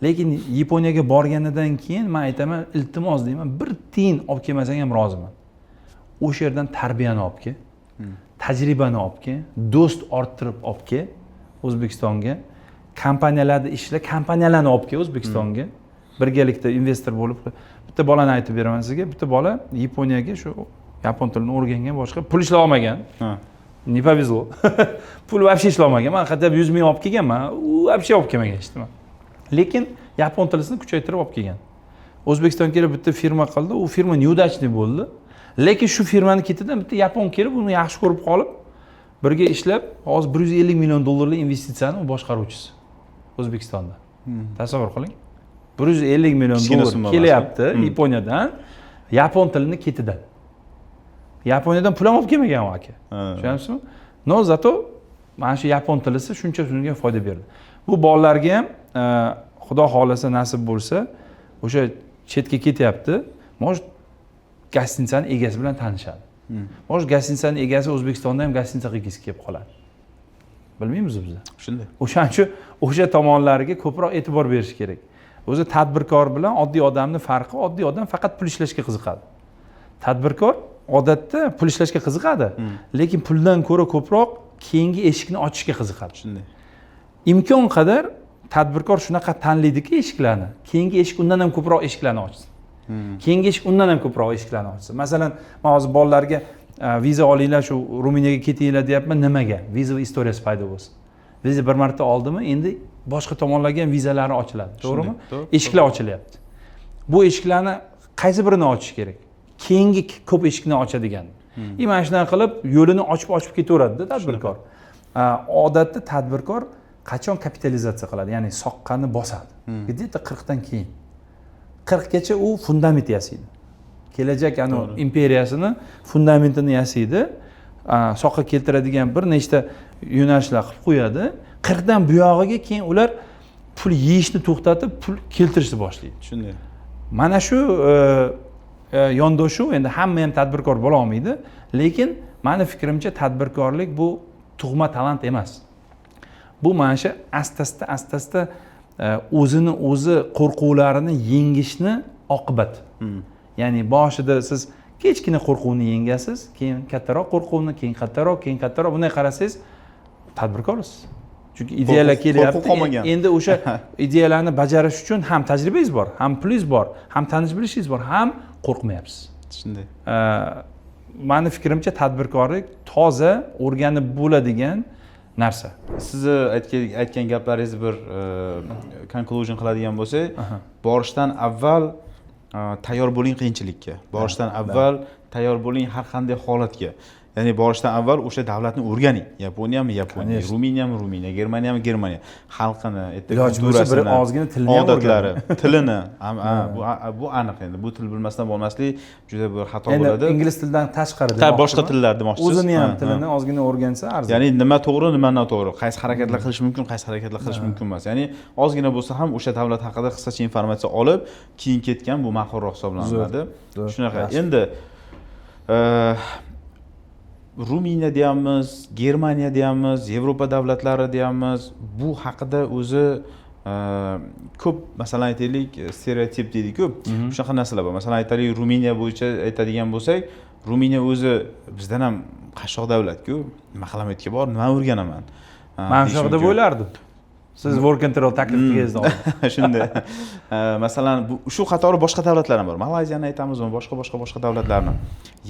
Lekin Yaponiyaga borganidan keyin man aytaman, iltimos deyman, bir tiyin olib kelmasang ham roziman, o'sha yerdan tarbiyani olib kel, tajribani olib kel, do'st orttirib olib kel O'zbekistonga, kompaniyalarda ishla, kompaniyalarni olib kel O'zbekistonga, birgalikda investor bo'lib. Bitta bolani aytib beraman sizga. Bitta bola Yaponiyaga shu yapon tilini o'rgangan, boshqa pul ishlay olmagan. Не повезло, pul вообще ishlolmagan. Man хотя бы 100 000 olib kelganman, u вообще olib kelmagan hech nima, lekin yapon tilisini kuchaytirib olib kelgan. O'zbekistonga kelib bitta firma qildi, u firma неудачный bo'ldi, lekin shu firmani ketidan bitta yapon kelib, uni yaxshi ko'rib qolib, birga ishlab, hozir 150 million dollarlik investitsiyani u boshqaruvchisi O'zbekistonda. Tasavvur qiling, 150 million Kichkina dollar summa emas. kelyapti Yaponiyadan, yapon tilini ketidan. Yaponiyadan pul ham olib kelmagan u aka. Tushunyapsizmi? Но зато mana shu yapon tilisi shuncha shunga foyda berdi. Bu bolalarga ham xudo xohlasa, nasib bo'lsa, o'sha chetga ketyapti, может, гостиница ni egasi bilan tanishadi, может, гостиница ni egasi O'zbekistonda ham гостиница qilgisi kelib qoladi, bilmaymiz biz. Shunday. O'shaning uchun o'sha tomonlariga ko'proq e'tibor berish kerak. O'zi tadbirkor bilan oddiy odamni farqi: oddiy odam faqat pul ishlashga qiziqadi, tadbirkor odatda pul ishlashga qiziqadi, lekin puldan ko'ra ko'proq keyingi eshikni ochishga qiziqadi. Imkon qadar tadbirkor shunaqa tanlaydiki eshiklarni, keyingi eshik undan ham ko'proq eshiklarni ochsin, keyingi eshik undan ham ko'proq eshiklarni ochsin. Masalan, man hozir bolalarga viza olinglar, shu Ruminiyaga ketinglar deyapman. Nimaga? Viza история si paydo bo'lsin. Viza bir marta oldimi, endi boshqa tomonlarga ham vizalari ochiladi, to'g'rimi? To'g'ri. Eshiklar ochilyapti. Bu eshiklarni qaysi birini ochish kerak? Keyingi ko'p eshikni ochadigan. И mana shunaqa qilib yo'lini ochib ochib ketaveradida tadbirkor. Odatda tadbirkor qachon kapitalizatsiya qiladi, ya'ni soqqani bosadi? Где то 40dan keyin. 40gacha u fundament yasaydi, kelajak anavi imperiyasini fundamentini yasaydi, soqqa keltiradigan bir nechta yo'nalishlar qilib qo'yadi. 40dan buyog'iga keyin ular pul yeyishni to'xtatib, pul keltirishni boshlaydi. Shunday. Mana shu yondashuv. Endi hamma ham tadbirkor bo'la olmaydi, lekin mani fikrimcha, tadbirkorlik bu tug'ma talant emas. Bu mana shu asta asta asta asta o'zini o'zi qo'rquvlarini yengishni oqibati. Ya'ni boshida siz kichkina qo'rquvni yengasiz, keyin kattaroq qo'rquvni, keyin kattaroq, keyin kattaroq. Bunday qarasangiz, tadbirkorsiz, chunki ideyalar kelyapti. Qo'rquv qolmagan. Endi o'sha ideyalarni bajarish uchun ham tajribangiz bor, ham pulingiz bor, ham tanish bilishingiz bor, ham qo'rqmayapsiz. Shunday. Mani fikrimcha, tadbirkorlik toza o'rganib bo'ladigan narsa. Sizni aytgan gaplaringizni bir conclusion qiladigan bo'lsak, borishdan avval tayyor bo'ling qiyinchilikka, borishdan avval tayyor bo'ling har qanday holatga. Ya'ni borishdan avval o'sha davlatni o'rganing. Yaponiyami, Yaponiya, Конечно. Ruminiyami, Ruminiya, Germaniyami, Germaniya. Xalqini, Iloji bo'lsa, bir культура sini, ozgina tilini ham. Odatlari, tilini. Bu aniq endi. Bu til bilmasdan bormaslik juda bir xato Endi bo'ladi. Ingliz tilidan tashqari Ta, boshqa demoqchiman. Tillar demoqchisiz. O'zini ham Ha, tilini ozgina o'rgansa arziydi. Ya'ni nima to'g'ri, nima noto'g'ri, qaysi harakatlar qilish mumkin, qaysi harakatlar qilish mumkin emas. Ya'ni ozgina bo'lsa ham o'sha davlat haqida qisqacha informatsiya olib, keyin ketgan bu ma'qulroq hisoblanadi. Zo'r, Shunaqa. Yaxshi. Endi Ruminiya deyapmiz, Germaniya deyapmiz, Yevropa davlatlari deyapmiz. Bu haqida o'zi ko'p, masalan, aytaylik, stereotip deydi-ku. Shunaqa narsalar bor. Masalan, aytaylik, Ruminiya bo'yicha aytadigan bo'lsak, Ruminiya o'zi bizdan ham qashshoq davlat-ku. Nima qilaman, yerga borib, nima o'rganaman? Man Deyish shunaqa deb mumkin. o'ylardim siz work and travel taklif qilganingizdan oldin. Shunday. Masalan, bu shu qatori boshqa davlatlar ham bor. Malayziyani aytamizmi, boshqa boshqa boshqa davlatlarni.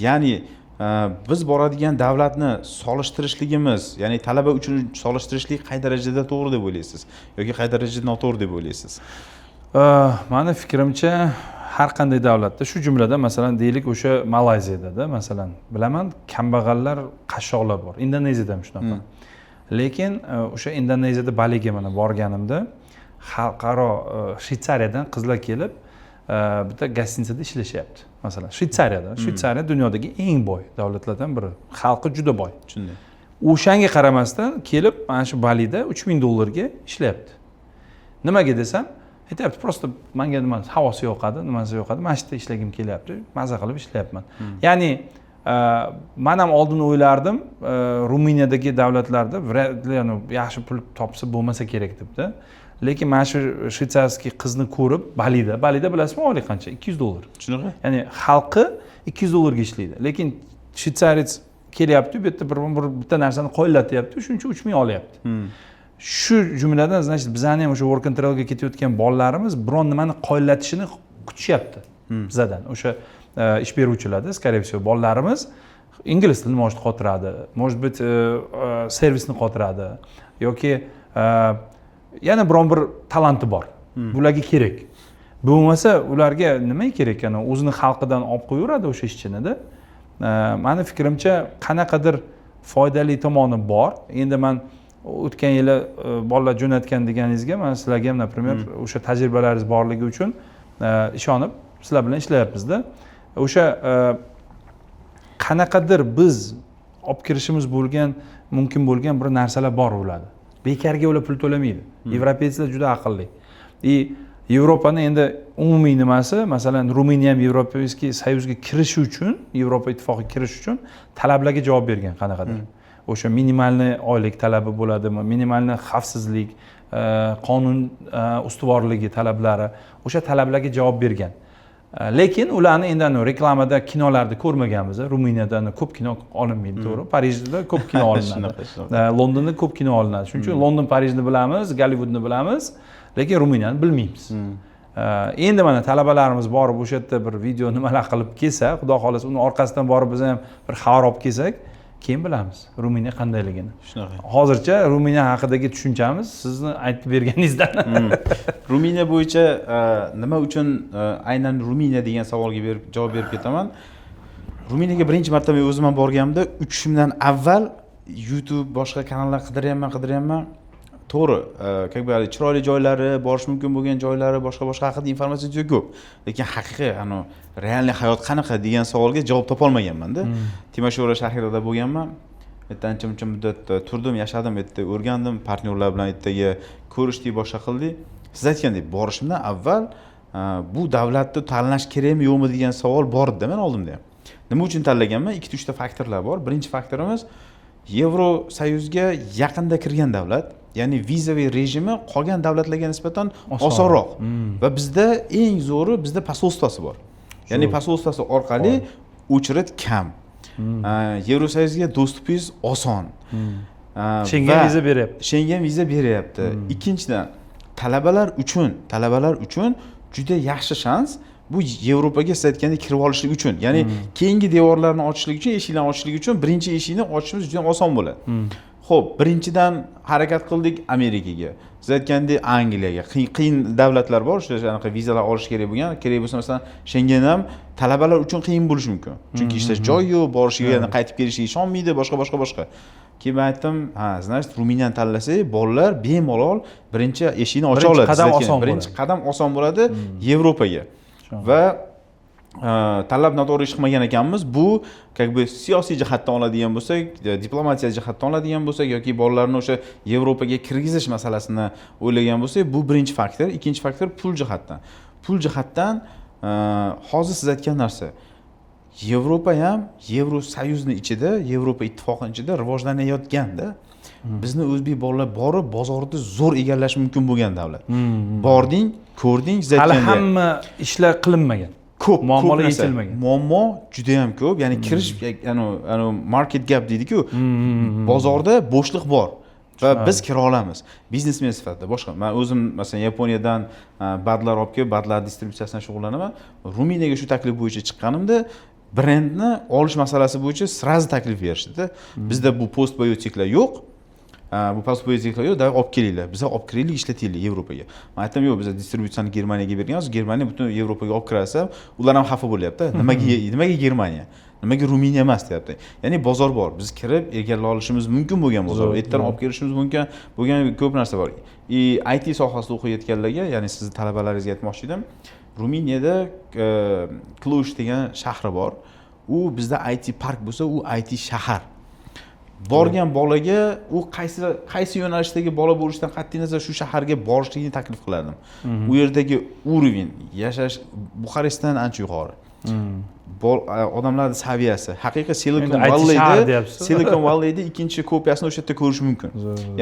Ya'ni biz boradigan davlatni solishtirishligimiz, ya'ni talaba uchun solishtirishlik qay darajada to'g'ri deb o'ylaysiz yoki qay darajada noto'g'ri deb o'ylaysiz? Mani fikrimcha, har qanday davlatda, shu jumladan, masalan, deylik, o'sha Malayziyada, masalan, bilaman, kambag'allar, qashshoqlar bor, Indoneziyada ham shunaqa. Lekin o'sha Indoneziyada Baliga mana borganimda xalqaro Shvetsariyadan qizlar kelib bitta гостиница da ishlashyapti, masalan, Shvetsariyada. Shvetsariya dunyodagi eng boy davlatlardan biri, xalqi juda boy. Shunday. O'shanga qaramasdan kelib mana shu Balida 3000 dollarga ishlayapti. Nimaga desam, aytyapti, просто manga nima, havosi yoqadi, nimasi yoqadi, mana shu yerda ishlagim kelyapti, maza qilib ishlayapman. Ya'ni man ham oldin o'ylardim, Ruminiyadagi davlatlarda вряд ли, yaxshi pul topsa bo'lmasa kerak debda. Lekin mana shu швейцарский qizni ko'rib Balida, Balida bilasizmi oylik qancha? 200 dollar. Shunaqa. Ya'ni xalqi 200 dollarga ishlaydi, lekin швейцарец kelyapti, bu yerda bir bitta narsani qoyillatyapti, shuning uchun 3000 olyapti. Shu jumladan, значит, bizani ham o'sha work and travelga ketayotgan bolalarimiz biron nimani qoyillatishini kutishyapti bizadan o'sha ish beruvchilarda. Скорее всего, bolalarimiz ingliz tilini, может, qotiradi, может быть, servisni qotiradi yoki yana biron bir talanti bor, bularga kerak. Bo'lmasa ularga nima kerak, ana o'zini xalqidan olib qo'yaveradi o'sha ishchinida. Mani fikrimcha, qanaqadir foydali tomoni bor. Endi man o'tgan yili bolalar jo'natgan deganingizga, man sizlarga ham, например, o'sha tajribalaringiz borligi uchun ishonib sizlar bilan ishlayapmizda. O'sha qanaqadir biz olib kirishimiz bo'lgan mumkin bo'lgan bir narsalar bor ularda. Bekorga ular pul to'lamaydi. Европейц lar juda aqlli. И Yevropani endi umumiy nimasi, masalan, Ruminiya ham Европейский союз ga kirishi uchun, Yevropa Ittifoqiga kirish uchun talablarga javob bergan qanaqadir. O'sha минимальный oylik talabi bo'ladimi, минимальный xavfsizlik, qonun ustuvorligi talablari, o'sha talablarga javob bergan. Lekin ularni endi anavi reklamada, kinolarda ko'rmaganmiz. Ruminiyada ko'p kino olinmaydi, to'g'ri, Parijda ko'p kino olinadi. Shunaqa, shunaqa. Londonda ko'p kino olinadi. Shuning uchun London, Parijni bilamiz, Gollivudni bilamiz, lekin Ruminiyani bilmaymiz. Endi mana talabalarimiz borib o'sha yerda bir video nimalar qilib kelsa, xudo xohlasa, uni orqasidan borib biz ham bir xabar olib kelsak, keyin bilamiz Ruminiya qandayligini. Shunaqa. Hozircha Ruminiya haqidagi tushunchamiz sizni aytib berganingizdan. Ruminiya bo'yicha nima uchun aynan Ruminiya degan savolga berib javob berib ketaman. Ruminiyaga birinchi marta men o'zim ham borganimda, uchishimdan avval YouTube, boshqa kanallar qidiryapman, qidiryapman. To'g'ri, как бы chiroyli joylari, borish mumkin bo'lgan joylari, boshqa boshqa haqida informatsiya juda ko'p, lekin haqiqiy anavi реальный hayot qanaqa degan savolga javob topolmaganmanda. Timishora shahrida bo'lganman, u yerda ancha muncha muddat turdim, yashadim, u yerda o'rgandim, партнёр lar bilan ertaga ko'rishdik, boshqa qildik. Siz aytgandek, borishimdan avval bu davlatni tanlash kerakmi, yo'qmi degan savol bor edi mani oldimda ham. Nima uchun tanlaganman? Ikkita uchta faktorlar bor. Birinchi faktorimiz: Yevrosoyuzga yaqinda kirgan davlat, ya'ni визовый rejimi qolgan davlatlarga nisbatan Oson. osonroq. Va bizda eng zo'ri, bizda посольство si bor, ya'ni посольство si orqali очередь kam, Yevrosoyuzga доступ ingiz oson. Shengen va viza beryapti. Shengen viza beryapti. Ikkinchidan, talabalar uchun juda yaxshi shans. Bu Yevropaga, siz aytgandek, kirib olishlik uchun, ya'ni keyingi devorlarni ochishlik uchun, eshiklarni ochishlik uchun birinchi eshikni ochishimiz juda oson bo'ladi. Ho'p, birinchidan harakat qildik Amerikaga, siz aytgandek, Angliyaga. Qiyin qiyin davlatlar bor, o'sha anaqa vizalar olish kerak bo'lgan. Kerak bo'lsa, masalan, Shengen ham talabalar uchun qiyin bo'lishi mumkin, chunki ishlash joyi yo'q, borishiga, yana qaytib kelishiga ishonmaydi, boshqa, boshqa, boshqa. Keyin man aytdim: ha, значит, Ruminiyani tanlasak, bolalar bemalol birinchi eshikni ocha Birinchi oladi. qadam Siz aytgan oson birinchi bo'ladi. qadam oson bo'ladi Yevropaga. Va tanlab noto'g'ri ish qilmagan ekanmiz. Bu как бы siyosiy jihatdan oladigan bo'lsak, diplomatiya jihatdan oladigan bo'lsak yoki bolalarni o'sha Yevropaga kirgizish masalasini o'ylagan bo'lsak, bu birinchi faktor. Ikkinchi faktor pul jihatdan. Pul jihatdan hozir siz aytgan narsa, Yevropa ham Yevrosoyuzni ichida, Yevropa Ittifoqini ichida rivojlanayotganda, bizni o'zbek bolalar borib bozorni zo'r egallashi mumkin bo'lgan davlat. Bording, ko'rding, siz Hali aytgandek, hamma ishlar qilinmagan. Ko'p Muammolar ko'p narsa. yechilmagan. Muammo juda ham ko'p, ya'ni kirish, anu market gap deydiku, bozorda bo'shliq bor va biz kira olamiz biznesmen sifatida. Boshqa, man o'zim, masalan, Yaponiyadan БАД lar olib kelib, БАД lar distributsiyasidan shug'ullanaman. Ruminiyaga shu taklif bo'yicha chiqqanimda, brendni olish masalasi bo'yicha сразу taklif berishdida: bizda bu postbiotiklar yo'q, bu postbiotiklar yo'q, давай olib kelinglar, biza olib kiraylik, ishlataylik Yevropaga. Man aytdim: yo'q, biz distributsiyani Germaniyaga berganmiz, Germaniya butun Yevropaga olib kirasa, ular ham xafa bo'lyapti, nimaga Germaniya, nimaga Ruminiya emas, deyapti. Ya'ni bozor bor, biz kirib egallay olishimiz mumkin bo'lgan bozor, u yerdan olib kelishimiz mumkin bo'lgan ko'p narsa bor. И IT sohasida o'qiyotganlarga, ya'ni sizni talabalaringizga aytmoqchi edim, Ruminiyada Kluj degan shahri bor. U bizda IT park bo'lsa, u IT shahar. Borgan bolaga, u qaysi qaysi yo'nalishdagi bola bo'lishidan qat'iy nazar, shu shaharga borishligini taklif qilardim. U yerdagi уровень yashash Buxarestdan ancha yuqori. Odamlarni saviyasi haqiqiy Silicon Endi IT shahar Valleyda, deyapsiz. Silicon Valleyda ikkinchi kopiyasini o'sha yerda ko'rish mumkin.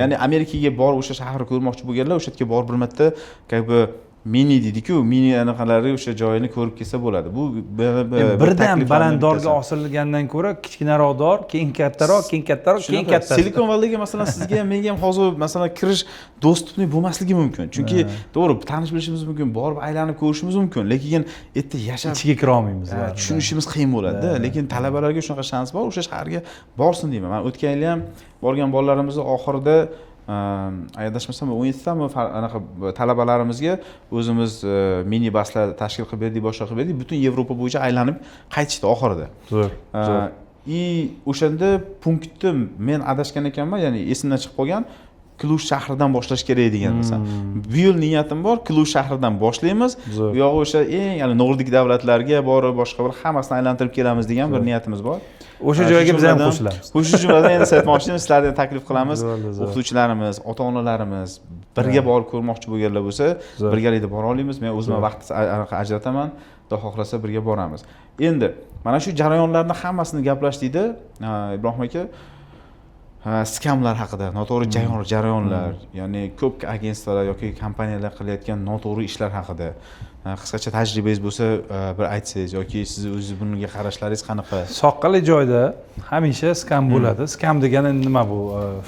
Ya'ni Amerikaga borib o'sha shaharni ko'rmoqchi bo'lganlar o'sha yerga borib bir marta, как бы, mini deydiku, mini anaqalari, o'sha joyini ko'rib kelsa bo'ladi. Bu bir Birdan takliflardan baland dorga bittasi. osilgandan ko'ra kichkinaroq dor, keyin kattaroq, keyin kattaroq, keyin Shunaqa. kattasi. Silicon Valleyga, masalan, sizga ham, menga ham hozir, masalan, kirish доступный bo'lmasligi mumkin, chunki to'g'ri, tanish bilishimiz mumkin, borib aylanib ko'rishimiz mumkin, lekin erta yashab ichiga kira olmaymiz. Tushunishimiz qiyin bo'ladida. Lekin talabalarga shunaqa shans bor, o'sha shaharga borsin deyman. Man o'tgan yili ham borgan bolalarimizni oxirida, adashmasam, 17 tami anaqa talabalarimizga o'zimiz mini buslar tashkil qilib berdik, boshqa qilib berdik, butun Yevropa bo'yicha aylanib qaytishdi oxirida. Zo'r, zo'r. И o'shanda punktni men adashgan ekanman, ya'ni esimdan chiqib qolgan, Kluj shahridan boshlash kerak degan. Masalan, bu yil niyatim bor, Kluj shahridan boshlaymiz. Zo'r. U yog'i o'sha eng, ya'ni Nordik davlatlarga borib, boshqa bir hammasini aylantirib kelamiz degan bir niyatimiz bor. O'sha Shu joyga biz ham jumladan- qo'shilamiz. Shu jumladan endi siz aytmoqchi edim, sizlarni ham taklif qilamiz. Zo'r, zo'r. O'qituvchilarimiz, ota onalarimiz birga borib ko'rmoqchi bo'lganlar bo'lsa, Zo'r. birgalikda bora olamiz. Men o'zim Zo'r. vaqt anaqa ajrataman, xudo xohlasa, birga boramiz. Endi mana shu jarayonlarni hammasini gaplashdikda, Ibrohim aka, skamlar haqida, noto'g'ri jarayonlar, ya'ni ko'p agentstvolar yoki kompaniyalar qilayotgan noto'g'ri ishlar haqida qisqacha tajribangiz bo'lsa, bir aytsangiz yoki sizni o'zingiz bunga qarashlaringiz qanaqa? Soqqali joyda hamisha skam bo'ladi. Skam degani nima bu?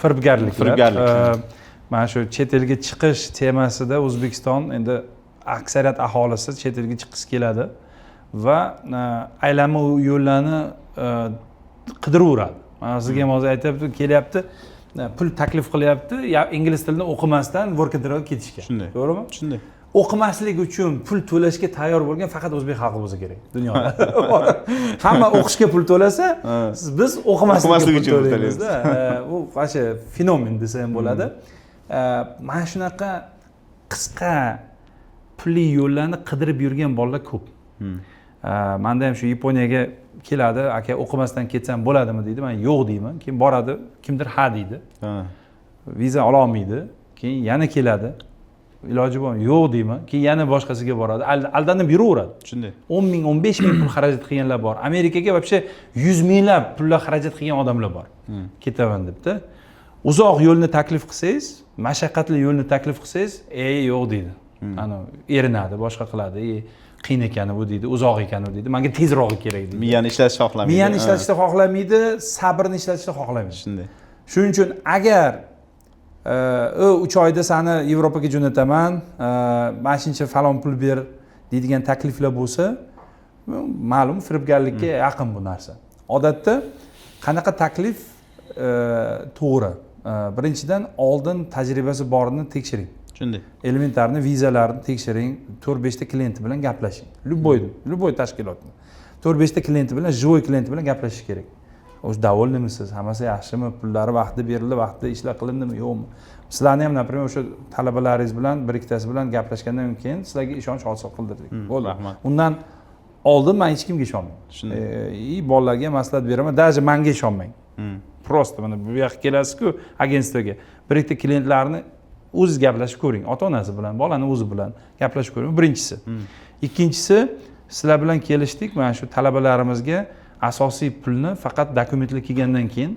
Firibgarliklar. Firibgarlik. Mana shu chet elga chiqish temasida O'zbekiston endi aksariyat aholisi chet elga chiqqisi keladi va aylanma yo'llarni qidiraveradi. Mana sizga ham hozir aytyapti, kelyapti, pul taklif qilyapti, ya ingliz tilini o'qimasdan work and travel ketishga. Shunday. To'g'rimi? Shunday. O'qimaslik uchun pul to'lashga tayyor bo'lgan faqat o'zbek xalqi bo'lsa kerak dunyoda. Hamma o'qishga pul to'lasa, biz o'qimaslikka O'qimaslik pul uchun pul to'laymizda. U вообще fenomen desa ham bo'ladi. Mana shunaqa qisqa pulli yo'llarni qidirib yurgan bolalar ko'p. Manda ham shu Yaponiyaga keladi, aka, o'qimasdan ketsam bo'ladimi, deydi. Man yo'q deyman. Keyin boradi, kimdir ha deydi. Viza ololmaydi. Keyin yana keladi, iloji bormi, yo'q deyman. Keyin yana boshqasiga boradi, aldanib yuraveradi. Shunday. 10 ming, 15 ming pul xarajat qilganlar bor. Amerikaga вообще yuz minglab pullar xarajat qilgan odamlar bor, ketaman debda. Uzoq yo'lni taklif qilsangiz, mashaqqatli yo'lni taklif qilsangiz, ey, yo'q deydi. Ana erinadi, boshqa qiladi, ey, qiyin ekani bu, deydi, uzoq ekani bu, deydi, manga tezrog'i kerak, deydi. Miyani ishlatishni xohlamaydi. Miyani ishlatishni xohlamaydi, sabrni ishlatishni xohlamaydi. Shunday. Shuning uchun agar u 3 oyda sani Yevropaga jo'nataman, mana shuncha falon pul ber Deydigan takliflar bo'lsa, ma'lum, firibgarlikka yaqin bu narsa. Odatda qanaqa taklif to'g'ri? Birinchidan, oldin tajribasi borini tekshiring. Shunday. Элементарный vizalarni tekshiring, to'rt beshta klienti bilan gaplashing. Любой tashkilotni to'rt beshta klienti bilan, живой klienti bilan gaplashish kerak. O'sha довольный misiz, hammasi yaxshimi, pullari vaqtida berildi, vaqtida ishlar qilindimi, yo'qmi? Sizlarni ham, например, o'sha talabalaringiz bilan bir ikkitasi bilan gaplashgandan keyin sizlarga ishonch hosil qildirdik. Bo'ldi. Rahmat. Undan oldin man hech kimga ishonmayman. Shunday. И bolalarga ham maslahat beraman, даже manga ishonmang. Просто mana bu yoqqa kelasizku agentstvoga, bir ikkita klientlarni o'zingiz gaplashib ko'ring, ota onasi bilan, bolani o'zi bilan gaplashib ko'ring. Bu birinchisi. Ikkinchisi, sizlar bilan kelishdik, mana shu talabalarimizga asosiy pulni faqat dokumentlar kelgandan keyin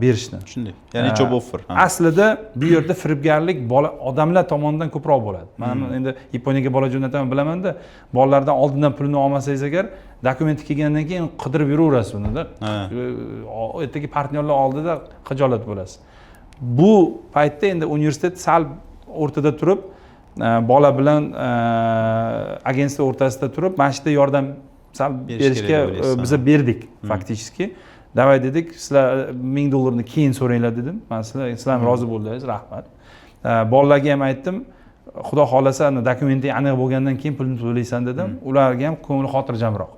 berishni. Shunday, ya'ni job offer, ha. Aslida bu yerda firibgarlik bola odamlar tomonidan ko'proq bo'ladi. Man endi Yaponiyaga bola jo'nataman, bilamanda, bolalardan oldindan pulini olmasangiz agar, dokumenti kelgandan keyin qidirib yuraverasiz unida. Ertaga partnyorlar oldida xijolat bo'lasiz. Bu paytda endi universitet sal o'rtada turib, bola bilan agentstvo o'rtasida turib, mana shu yerda yordam sal berish berishga kerak deb o'ylaysiz, biza ha. berdik фактически. Давай dedik, sizlar 1000 dollarni keyin so'ranglar dedim man. Sizlar ham rozi bo'ldingiz, rahmat. Bolalarga ham aytdim, xudo xohlasa, ana dokumenting aniq bo'lgandan keyin pulni to'laysan dedim. Ularga ham ko'ngli xotirjamroq.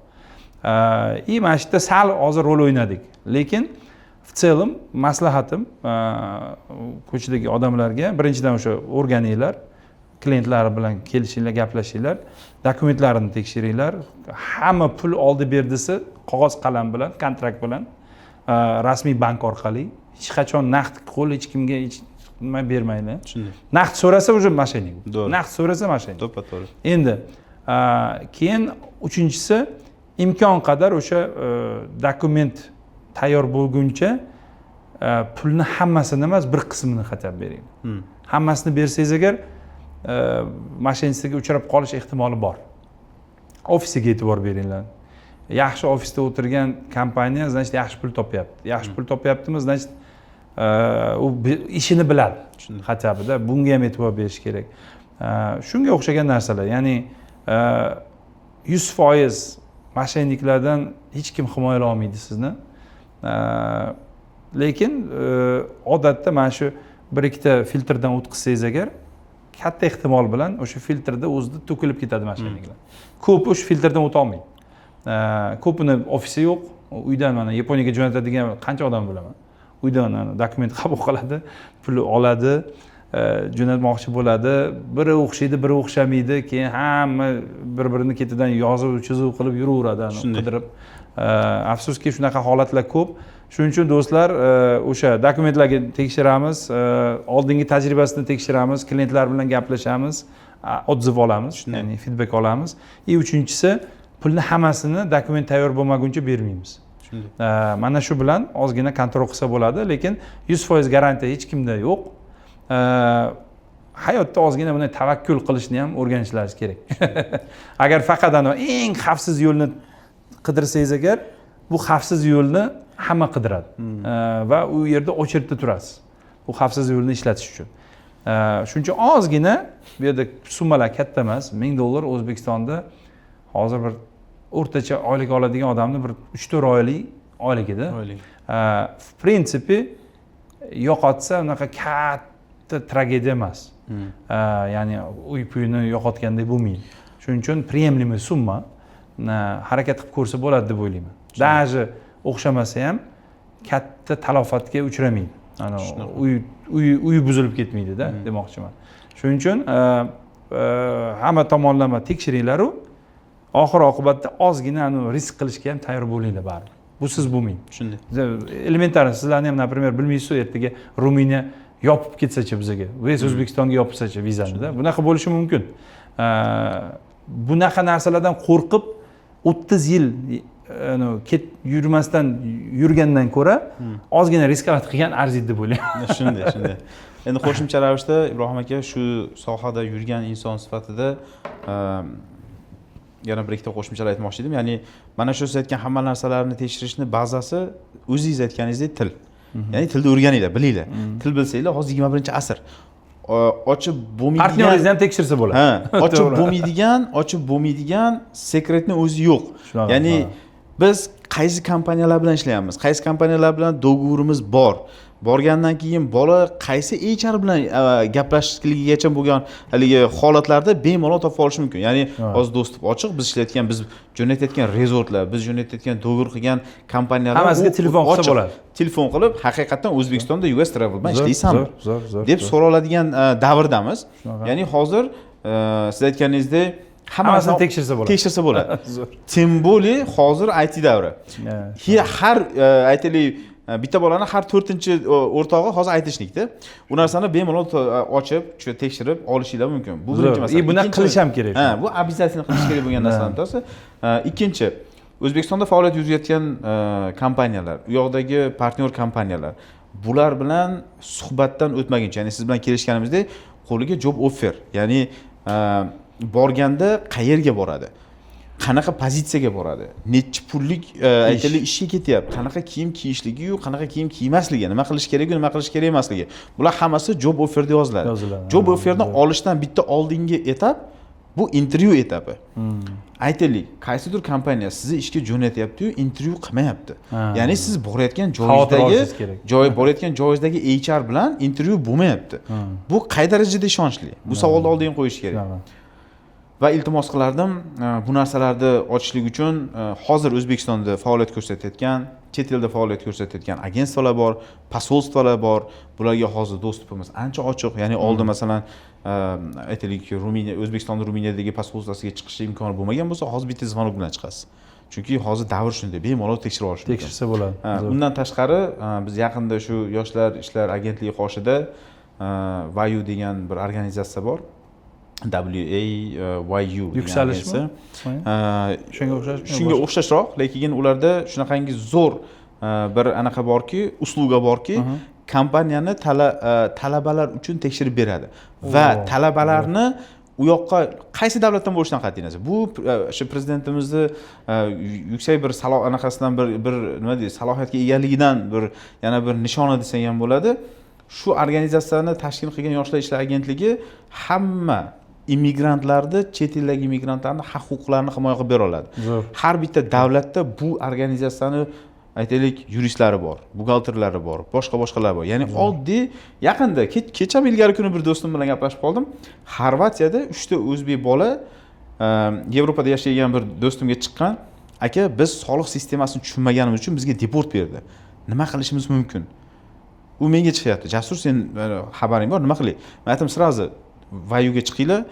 И mana shu yerda sal hozir rol o'ynadik, lekin в целом maslahatim ko'chadagi odamlarga: birinchidan, o'sha o'rganinglar, klientlar bilan kelishinglar, gaplashinglar, dokumentlarini tekshiringlar. Hamma pul oldi berdisi qog'oz qalam bilan, kontrakt bilan, rasmiy bank orqali. Hech qachon naqd qo'l hech kimga hech nima bermanglar. Shunday. Naqd so'rasa, уже мошенник. To'g'ri. Naqd so'rasa, мошенник. To'ppa to'g'ri. Endi keyin uchinchisi, imkon qadar o'sha dokument tayyor bo'lguncha pulni hammasini emas, bir qismini хотя бы bering. Hammasini bersangiz agar, мошенничество ga uchrab qolish ehtimoli bor. Ofisiga e'tibor beringlar. Yaxshi ofisda o'tirgan kompaniya, значит, yaxshi pul topyapti. Yaxshi pul topyaptimi, значит, u ishini biladi. Tushundim. Хотя бы bunga ham e'tibor berish kerak. Shunga o'xshagan narsalar, ya'ni 100% мошенник lardan hech kim himoyalay olmaydi sizni. Lekin odatda mana shu bir ikkita filtrdan o'tkazsangiz agar, katta ehtimol bilan o'sha filtrda o'zida to'kilib ketadi мошенник lar. Ko'pi o'sha filtrdan o'tolmaydi. Ko'pini ofisi yo'q, uydan mana Yaponiyaga jo'natadigan qancha odam bilaman, uydan ana dokument qabul qiladi, pul oladi, jo'natmoqchi bo'ladi. Biri o'xshaydi, biri o'xshamaydi, keyin hamma bir birini ketidan yozuv chizuv qilib yuraveradi ani Shunday. qidirib. Afsuski, shunaqa holatlar ko'p. Shuning uchun, do'stlar, o'sha dokumentlarga tekshiramiz, oldingi tajribasini tekshiramiz, klientlar bilan gaplashamiz, отзыв olamiz. Shunday. Ya'ni feedback olamiz. И uchinchisi, pulni hammasini dokument tayyor bo'lmaguncha bermaymiz. Shunday. Mana shu bilan ozgina контроль qilsa bo'ladi, lekin 100% garantiya hech kimda yo'q. Hayotda ozgina bunday tavakkul qilishni ham o'rganishlaringiz kerak. Agar faqat anavi eng xavfsiz yo'lni qidirsangiz agar, bu xavfsiz yo'lni hamma qidiradi. Va u yerda очередь da turasiz bu xavfsiz yo'lni ishlatish uchun. Shuning uchun ozgina bu yerda summalar katta emas. 1000 dollar O'zbekistonda hozir bir o'rtacha oylik oladigan odamni bir 3-4 oylik oyligida. Oylik. В принципе, yo'qotsa, unaqa katta tragediya emas. Ya'ni uy puyini yo'qotgandek bo'lmaydi. Shuning uchun приемлемый summa, harakat qilib ko'rsa bo'ladi deb o'ylayman. Даже o'xshamasa ham katta talofatga uchramaydi. Ana Shunaqa. uy buzilib ketmaydida demoqchiman. Shuning uchun hamma tomonlama tekshiringlaru, oxir oqibatda ozgina anavi risk qilishga ham tayyor bo'linglar baribir. Busiz bo'lmaydi. Shunday. Элементарно, sizlarni ham, например, bilmaysizu, ertaga Ruminiya yopib ketsachi bizaga, весь O'zbekistonga yopsachi vizanida, bunaqa bo'lishi mumkin. Bunaqa narsalardan qo'rqib 30 yil ket yurmasdan yurgandan ko'ra ozgina рисковать qilgan arziydi deb o'ylayman. Shunday. Endi qo'shimcha ravishda, Ibrohim aka, shu sohada yurgan inson sifatida yana bir ikkita qo'shimchalar aytmoqchi edim. Ya'ni mana shu siz aytgan hamma narsalarni tekshirishni bazasi, o'zingiz aytganingizdek, til. Ya'ni tilni o'rganinglar, bilinglar. Til bilsanglar, hozir 21-asr. Ochib bo'lmaydigan Partnyoringizni ham tekshirsa bo'ladi. Ha, ochib To'g'ri. bo'lmaydigan секрет ni o'zi yo'q. Shunaqa, Ya'ni biz qaysi kompaniyalar bilan ishlayapmiz, qaysi kompaniyalar bilan договор imiz bor, borgandan keyin bola qaysi HR bilan gaplashishligigacha bo'lgan haligi holatlarda bemalol topib olishi mumkin. Ya'ni hozir доступ ochiq, biz ishlayotgan, biz jo'natayotgan rezortlar, biz jo'natayotgan, договор qilgan kompaniyalar Hammasiga telefon qilsa ochiq. bo'ladi. Telefon qilib, haqiqatdan O'zbekistonda US Travel bilan ishlaysanmi Zo'r, zo'r, deb zo'r. so'raladigan davrdamiz. Shunaqa. Ya'ni hozir siz aytganingizdek, Hammasini tekshirsa bo'ladi. Tekshirsa bo'ladi. Zo'r. Тем более hozir IT davri. Har aytaylik, bitta bolani har to'rtinchi o'rtog'i hozir айтишник da. U narsani bemalol ochib, shu tekshirib olishinglar mumkin. Bu Zo'r. birinchi masala. И bunaqa qilish ham kerak. Ha, bu обязательно qilish kerak bo'lgan narsalardan bittasi. Ikkinchi, O'zbekistonda faoliyat yuritayotgan kompaniyalar, u yoqdagi partnyor kompaniyalar, bular bilan suhbatdan o'tmaguncha, ya'ni siz bilan kelishganimizdek, qo'liga job offer, ya'ni borganda qayerga boradi, qanaqa pozitsiyaga boradi, nechi pullik aytaylik, ishga ketyapti, qanaqa kiyim kiyishligiyu qanaqa kiyim kiymasligi, nima qilish keraku, nima qilish kerak emasligi, bular hammasi job offerda yoziladi. Yoziladi. Job offerni olishdan bitta oldingi etap bu intervyu etapi. Aytaylik, qaysidir kompaniya sizni ishga jo'natyaptiyu, intervyu qilmayapti. Ya'ni siz borayotgan Xavotir joyingizdagi olishingiz kerak. joy borayotgan joyingizdagi HR bilan intervyu bo'lmayapti. Bu qay darajada ishonchli? Bu savolni oldinga qo'yish kerak. Shunaqa. Va iltimos qilardim, bu narsalarni ochishlik uchun hozir O'zbekistonda faoliyat ko'rsatayotgan, chet elda faoliyat ko'rsatayotgan агентство lar bor, посольство lar bor, bularga hozir доступ imiz ancha ochiq. Ya'ni oldin, masalan, aytaylik, Ruminiya, O'zbekistonni Ruminiyadagi посольство siga chiqish imkoni bo'lmagan bo'lsa, hozir bitta звонок bilan chiqasiz, chunki hozir davr shunday, bemalol tekshirib olish mumkin. Tekshirsa bo'ladi. Ha, Zo'r. undan tashqari, biz yaqinda shu Yoshlar ishlar agentligi qoshida VAYU degan bir organizatsiya bor, WAYU degan Yuksalishmi? agentsiya. Shunga o'xshashmi? Shunga o'xshashroq, lekin ularda shunaqangi zo'r bir anaqa borki, услуга borki, kompaniyani talabalar uchun tekshirib beradi va talabalarni u yoqqa qaysi davlatdan bo'lishidan qat'iy nazar, bu o'sha prezidentimizni yuksak bir anaqasidan, bir nima deydi, salohiyatga egaligidan bir yana bir nishona desak ham bo'ladi. Shu organizatsiyani tashkil qilgan Yoshlar ishlar agentligi hamma immigrantlarni, chet eldagi immigrantlarni haq huquqlarini himoya qilib bera oladi. Har bitta davlatda bu organizatsiyani, aytaylik, yuristlari bor, buxgalterlari bor, boshqa boshqalar bor. Ya'ni oddiy yaqinda, kecham ilgari kuni bir do'stim bilan gaplashib qoldim. Xorvatiyada uchta o'zbek bola Yevropada yashaydigan bir do'stimga chiqqan: "Aka, biz soliq sistemasini tushunmaganimiz uchun bizga deport berdi, nima qilishimiz mumkin?" U menga chiqyapti: "Jasur, sen xabaring bor, nima qilay?" Man aytdim: "Сразу Vayuga chiqinglar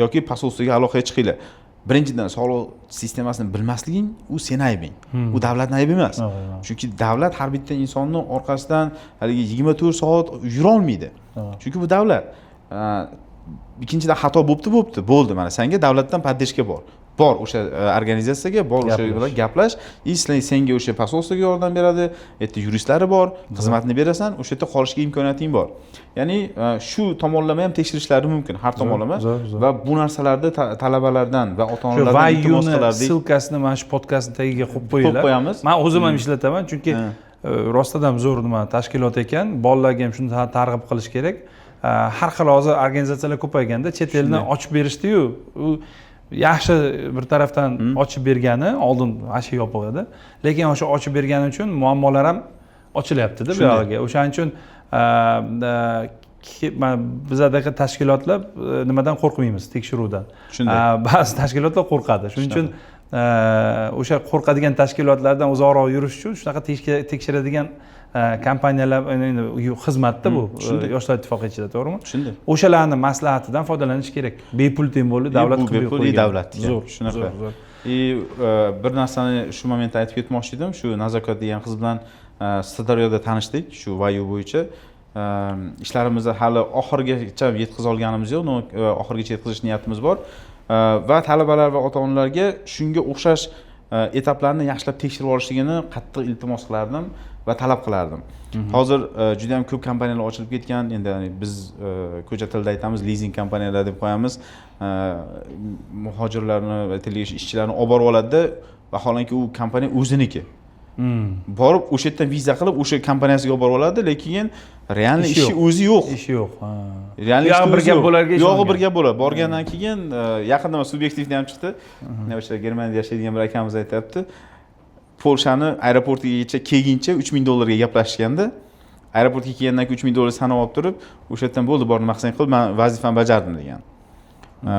yoki посольство ga aloqaga chiqinglar. Birinchidan, soliq sistemasini bilmasliging u seni aybing, u davlatni aybi emas, chunki davlat har bitta insonni orqasidan haligi 24 soat yurolmaydi, chunki bu davlat. Ikkinchidan, xato bo'pti, bo'pti, bo'ldi, mana sanga davlatdan поддержка bor. Bor o'sha organizatsiyaga, bor o'sha Gaplash. bilan gaplash и senga o'sha посольство ga yordam beradi, u yerda yuristlari bor, xizmatni berasan, o'sha yerda qolishga imkoniyating bor." Ya'ni shu tomonlama ham tekshirishlari mumkin, har tomonlama. Zo'r, zo'r. Va bu narsalarni talabalardan va ota Shu onalardan iltimos Vayuni qilardik. ссылка sini mana shu podkastni tagiga qo'yib qo'yinglar. Qo'yamiz. Man o'zim ham ishlataman, chunki rostdan ham zo'r nima, tashkilot ekan. Bolalarga ham shuni targ'ib qilish kerak. Har xil hozir organizatsiyalar ko'payganda, chet elni ochib berishdiyu, u yaxshi bir tarafdan ochib bergani, oldin вообще yopiq edi, lekin o'sha ochib bergani uchun muammolar ham ochilyaptida bu yog'iga. O'shaning uchun mana bizadaqa tashkilotlar nimadan qo'rqmaymiz, tekshiruvdan. Ba'zi tashkilotlar qo'rqadi. Shuning uchun o'sha qo'rqadigan tashkilotlardan uzoqroq yurish uchun shunaqa tekshiradigan kompaniyalar endi xizmatda bu Yoshlar ittifoqi ichida, to'g'rimi? Shunday. O'shalarni maslahatidan foydalanish kerak, bepul, тем более davlat Bu qilib bepul, qo'ygan. Davlatniki. Zo'r. Shunaqa. Zo'r, zo'r. И bir narsani shu momentda aytib ketmoqchi edim. Shu Nazokat degan qiz bilan Sirdaryoda tanishdik shu Vayu bo'yicha. Ishlarimizni hali oxirigacha yetkaza olganimiz yo'q, но oxirigacha yetkazish niyatimiz bor. Va talabalar va ota onalarga shunga o'xshash etaplarni yaxshilab tekshirib olishligini qattiq iltimos qilardim va talab qilardim. Hozir juda ham ko'p kompaniyalar ochilib ketgan. Endi yani biz ko'cha tilida aytamiz, lizing kompaniyalar deb qo'yamiz. Muhojirlarni va ishchilarni olib borib oladida, vaholanki u kompaniya o'ziniki. Borib o'sha yerdan viza qilib, o'sha kompaniyasiga olib borib oladi, lekin реальный Ishi ishi yo'q. o'zi yo'q. Ishi yo'q, ha. Реальный Buyog'i ishni bir o'zi gap yo'q. bo'larga Buyog'i ishongan. bir gap bo'ladi. Borgandan keyin yaqinda mana subyektivni ham chiqdi, o'sha Germaniyada yashaydigan bir akamiz aytyapti, Polshani aeroportigacha kelguncha 3000 dollarga gaplashishganda, aeroportga kelgandan keyin 3000 dollar sanab olib turib, o'sha yerdan "Bo'ldi, bor, nima qilsang qil, man vazifamni bajardim" degan.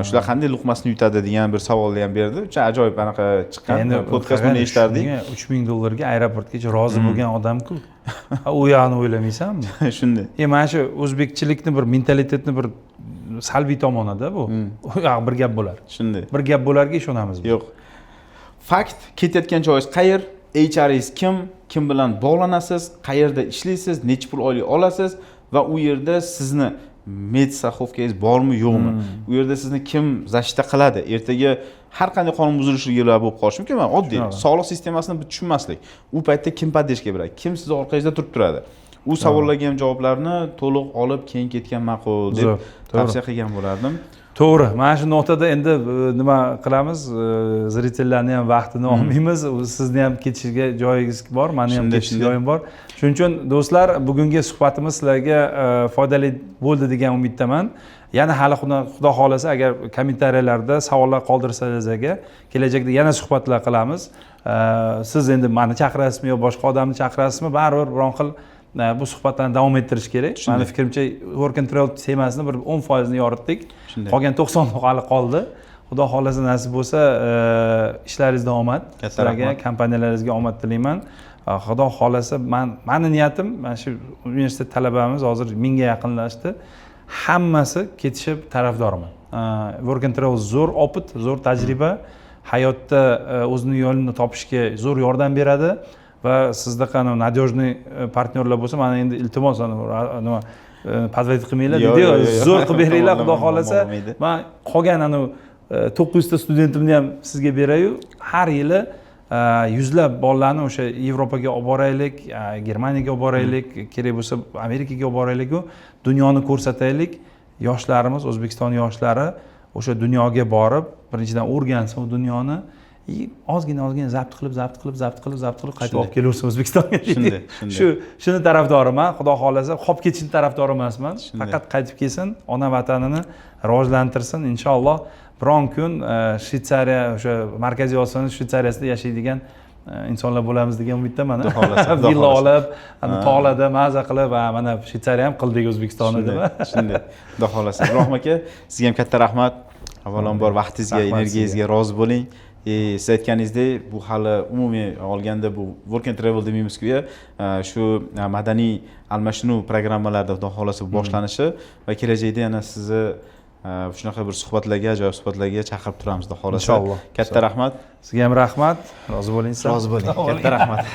Shular qanday luqmasini yutadi degan bir savolni ham berdi. O'sha ajoyib anaqa chiqqan Endi podkast, buni eshitardik. 3000 dollarga aeroportgacha rozi bo'lgan odamku. Ha, u yog'ini o'ylamaysanmi? Shunday. Mana shu o'zbekchilikni bir mentalitetni bir salbiy tomonida bu. U yog'i bir gap bo'lar. Shunday. Bir gap bo'larga ishonamiz biz. Yo'q, fakt, ketayotgan joyingiz qayer, HRingiz kim, kim bilan bog'lanasiz, qayerda ishlaysiz, necha pul oylik olasiz va u yerda sizni медстраховка ngiz bormi, yo'qmi, u yerda sizni kim защита qiladi, ertaga har qanday qonun buzilishlar bo'lib qolishi mumkin. Mana oddiy sog'liq sistemasini tushunmaslik, u paytda kim поддержка beradi, kim sizni orqangizda turib turadi, u savollarga ham javoblarni to'liq olib keyin ketgan ma'qul deb Zo'r, to'g'ri. tavsiya qilgan bo'lardim. To'g'ri, mana shu nuqtada endi nima qilamiz, зритель larni ham vaqtini olmaymiz. Sizni ham ketishga joyingiz bor, mani ham ketishga joyim bor. Shuning uchun, do'stlar, bugungi suhbatimiz sizlarga foydali bo'ldi degan umiddaman. Yana hali xudo xohlasa, agar kommentariyalarda savollar qoldirsangiz agar, kelajakda yana suhbatlar qilamiz. Siz endi mani chaqirasizmi yo boshqa odamni chaqirasizmi, baribir biron xil bu suhbatlarni davom ettirish kerak. Mani fikrimcha, work and travel temasini bir 10%ini yoritdik. Qolgan 90 hali qoldi. Xudo xohlasa, nasib bo'lsa, ishlaringizda omad. Katta Sizlarga, rahmat. kompaniyalaringizga omad tilayman. Xudo xohlasa, mani niyatim, mana shu universitet talabamiz hozir 1000ga yaqinlashdi, hammasi ketishi tarafdoriman. Work and travel zo'r опыт, zo'r tajriba, hayotda o'zini yo'lini topishga zo'r yordam beradi va sizdaqa надежный partnyorlar bo'lsa, mana endi iltimos, nima, подводить qilmanglar Yo'q, deydiyu, yo'q, yo'q. zo'r qilib beringlar, xudo Tomonlama xohlasa. bo'lmaydi. Man qolgan anavi 900 ta studentimni ham sizga berayu, har yili yuzlab bolalarni o'sha Yevropaga olib boraylik, Germaniyaga olib boraylik, kerak bo'lsa Amerikaga olib borayliku, dunyoni ko'rsataylik. Yoshlarimiz, O'zbekiston yoshlari o'sha dunyoga borib, birinchidan o'rgansin u dunyoni и ozgina ozgina zabt qilib, zabt qilib, zabt qilib, zabt qilib, qaytib olib kelaversin O'zbekistonga. Shunday, shunday. Shuni tarafdoriman. Xudo xohlasa, qolib ketishini tarafdori emasman. Shunday. Faqat qaytib kelsin, ona vatanini rivojlantirsin. Inshaalloh, biron kun Shvetsariya, o'sha Markaziy Osiyoni Shvetsariyasida yashaydigan insonlar bo'lamiz degan umiddaman. Xudo xohlasa, Xudo Villa xohlasa. olib, ana tog'larda maza qilib, "Ha, mana Shvetsariya ham qildik O'zbekistonni" deb. Shunday, xudo xohlasa. Ibrohim aka, sizga ham katta rahmat. Avvalambor vaqtingizga, Rahmat. energiyangizga rozi bo'ling. Siz aytganingizdek, bu hali umumiy olganda bu work and travel demaymizku, shu madaniy almashinuv programmalarida xudo xohlasa bu boshlanishi va kelajakda yana sizni shunaqa bir suhbatlarga, ajoyib suhbatlarga chaqirib turamiz, xudo xohlasa. Inshaalloh. Katta rahmat. Sizga ham rahmat, rozi bo'ling. Rozi bo'ling, katta rahmat.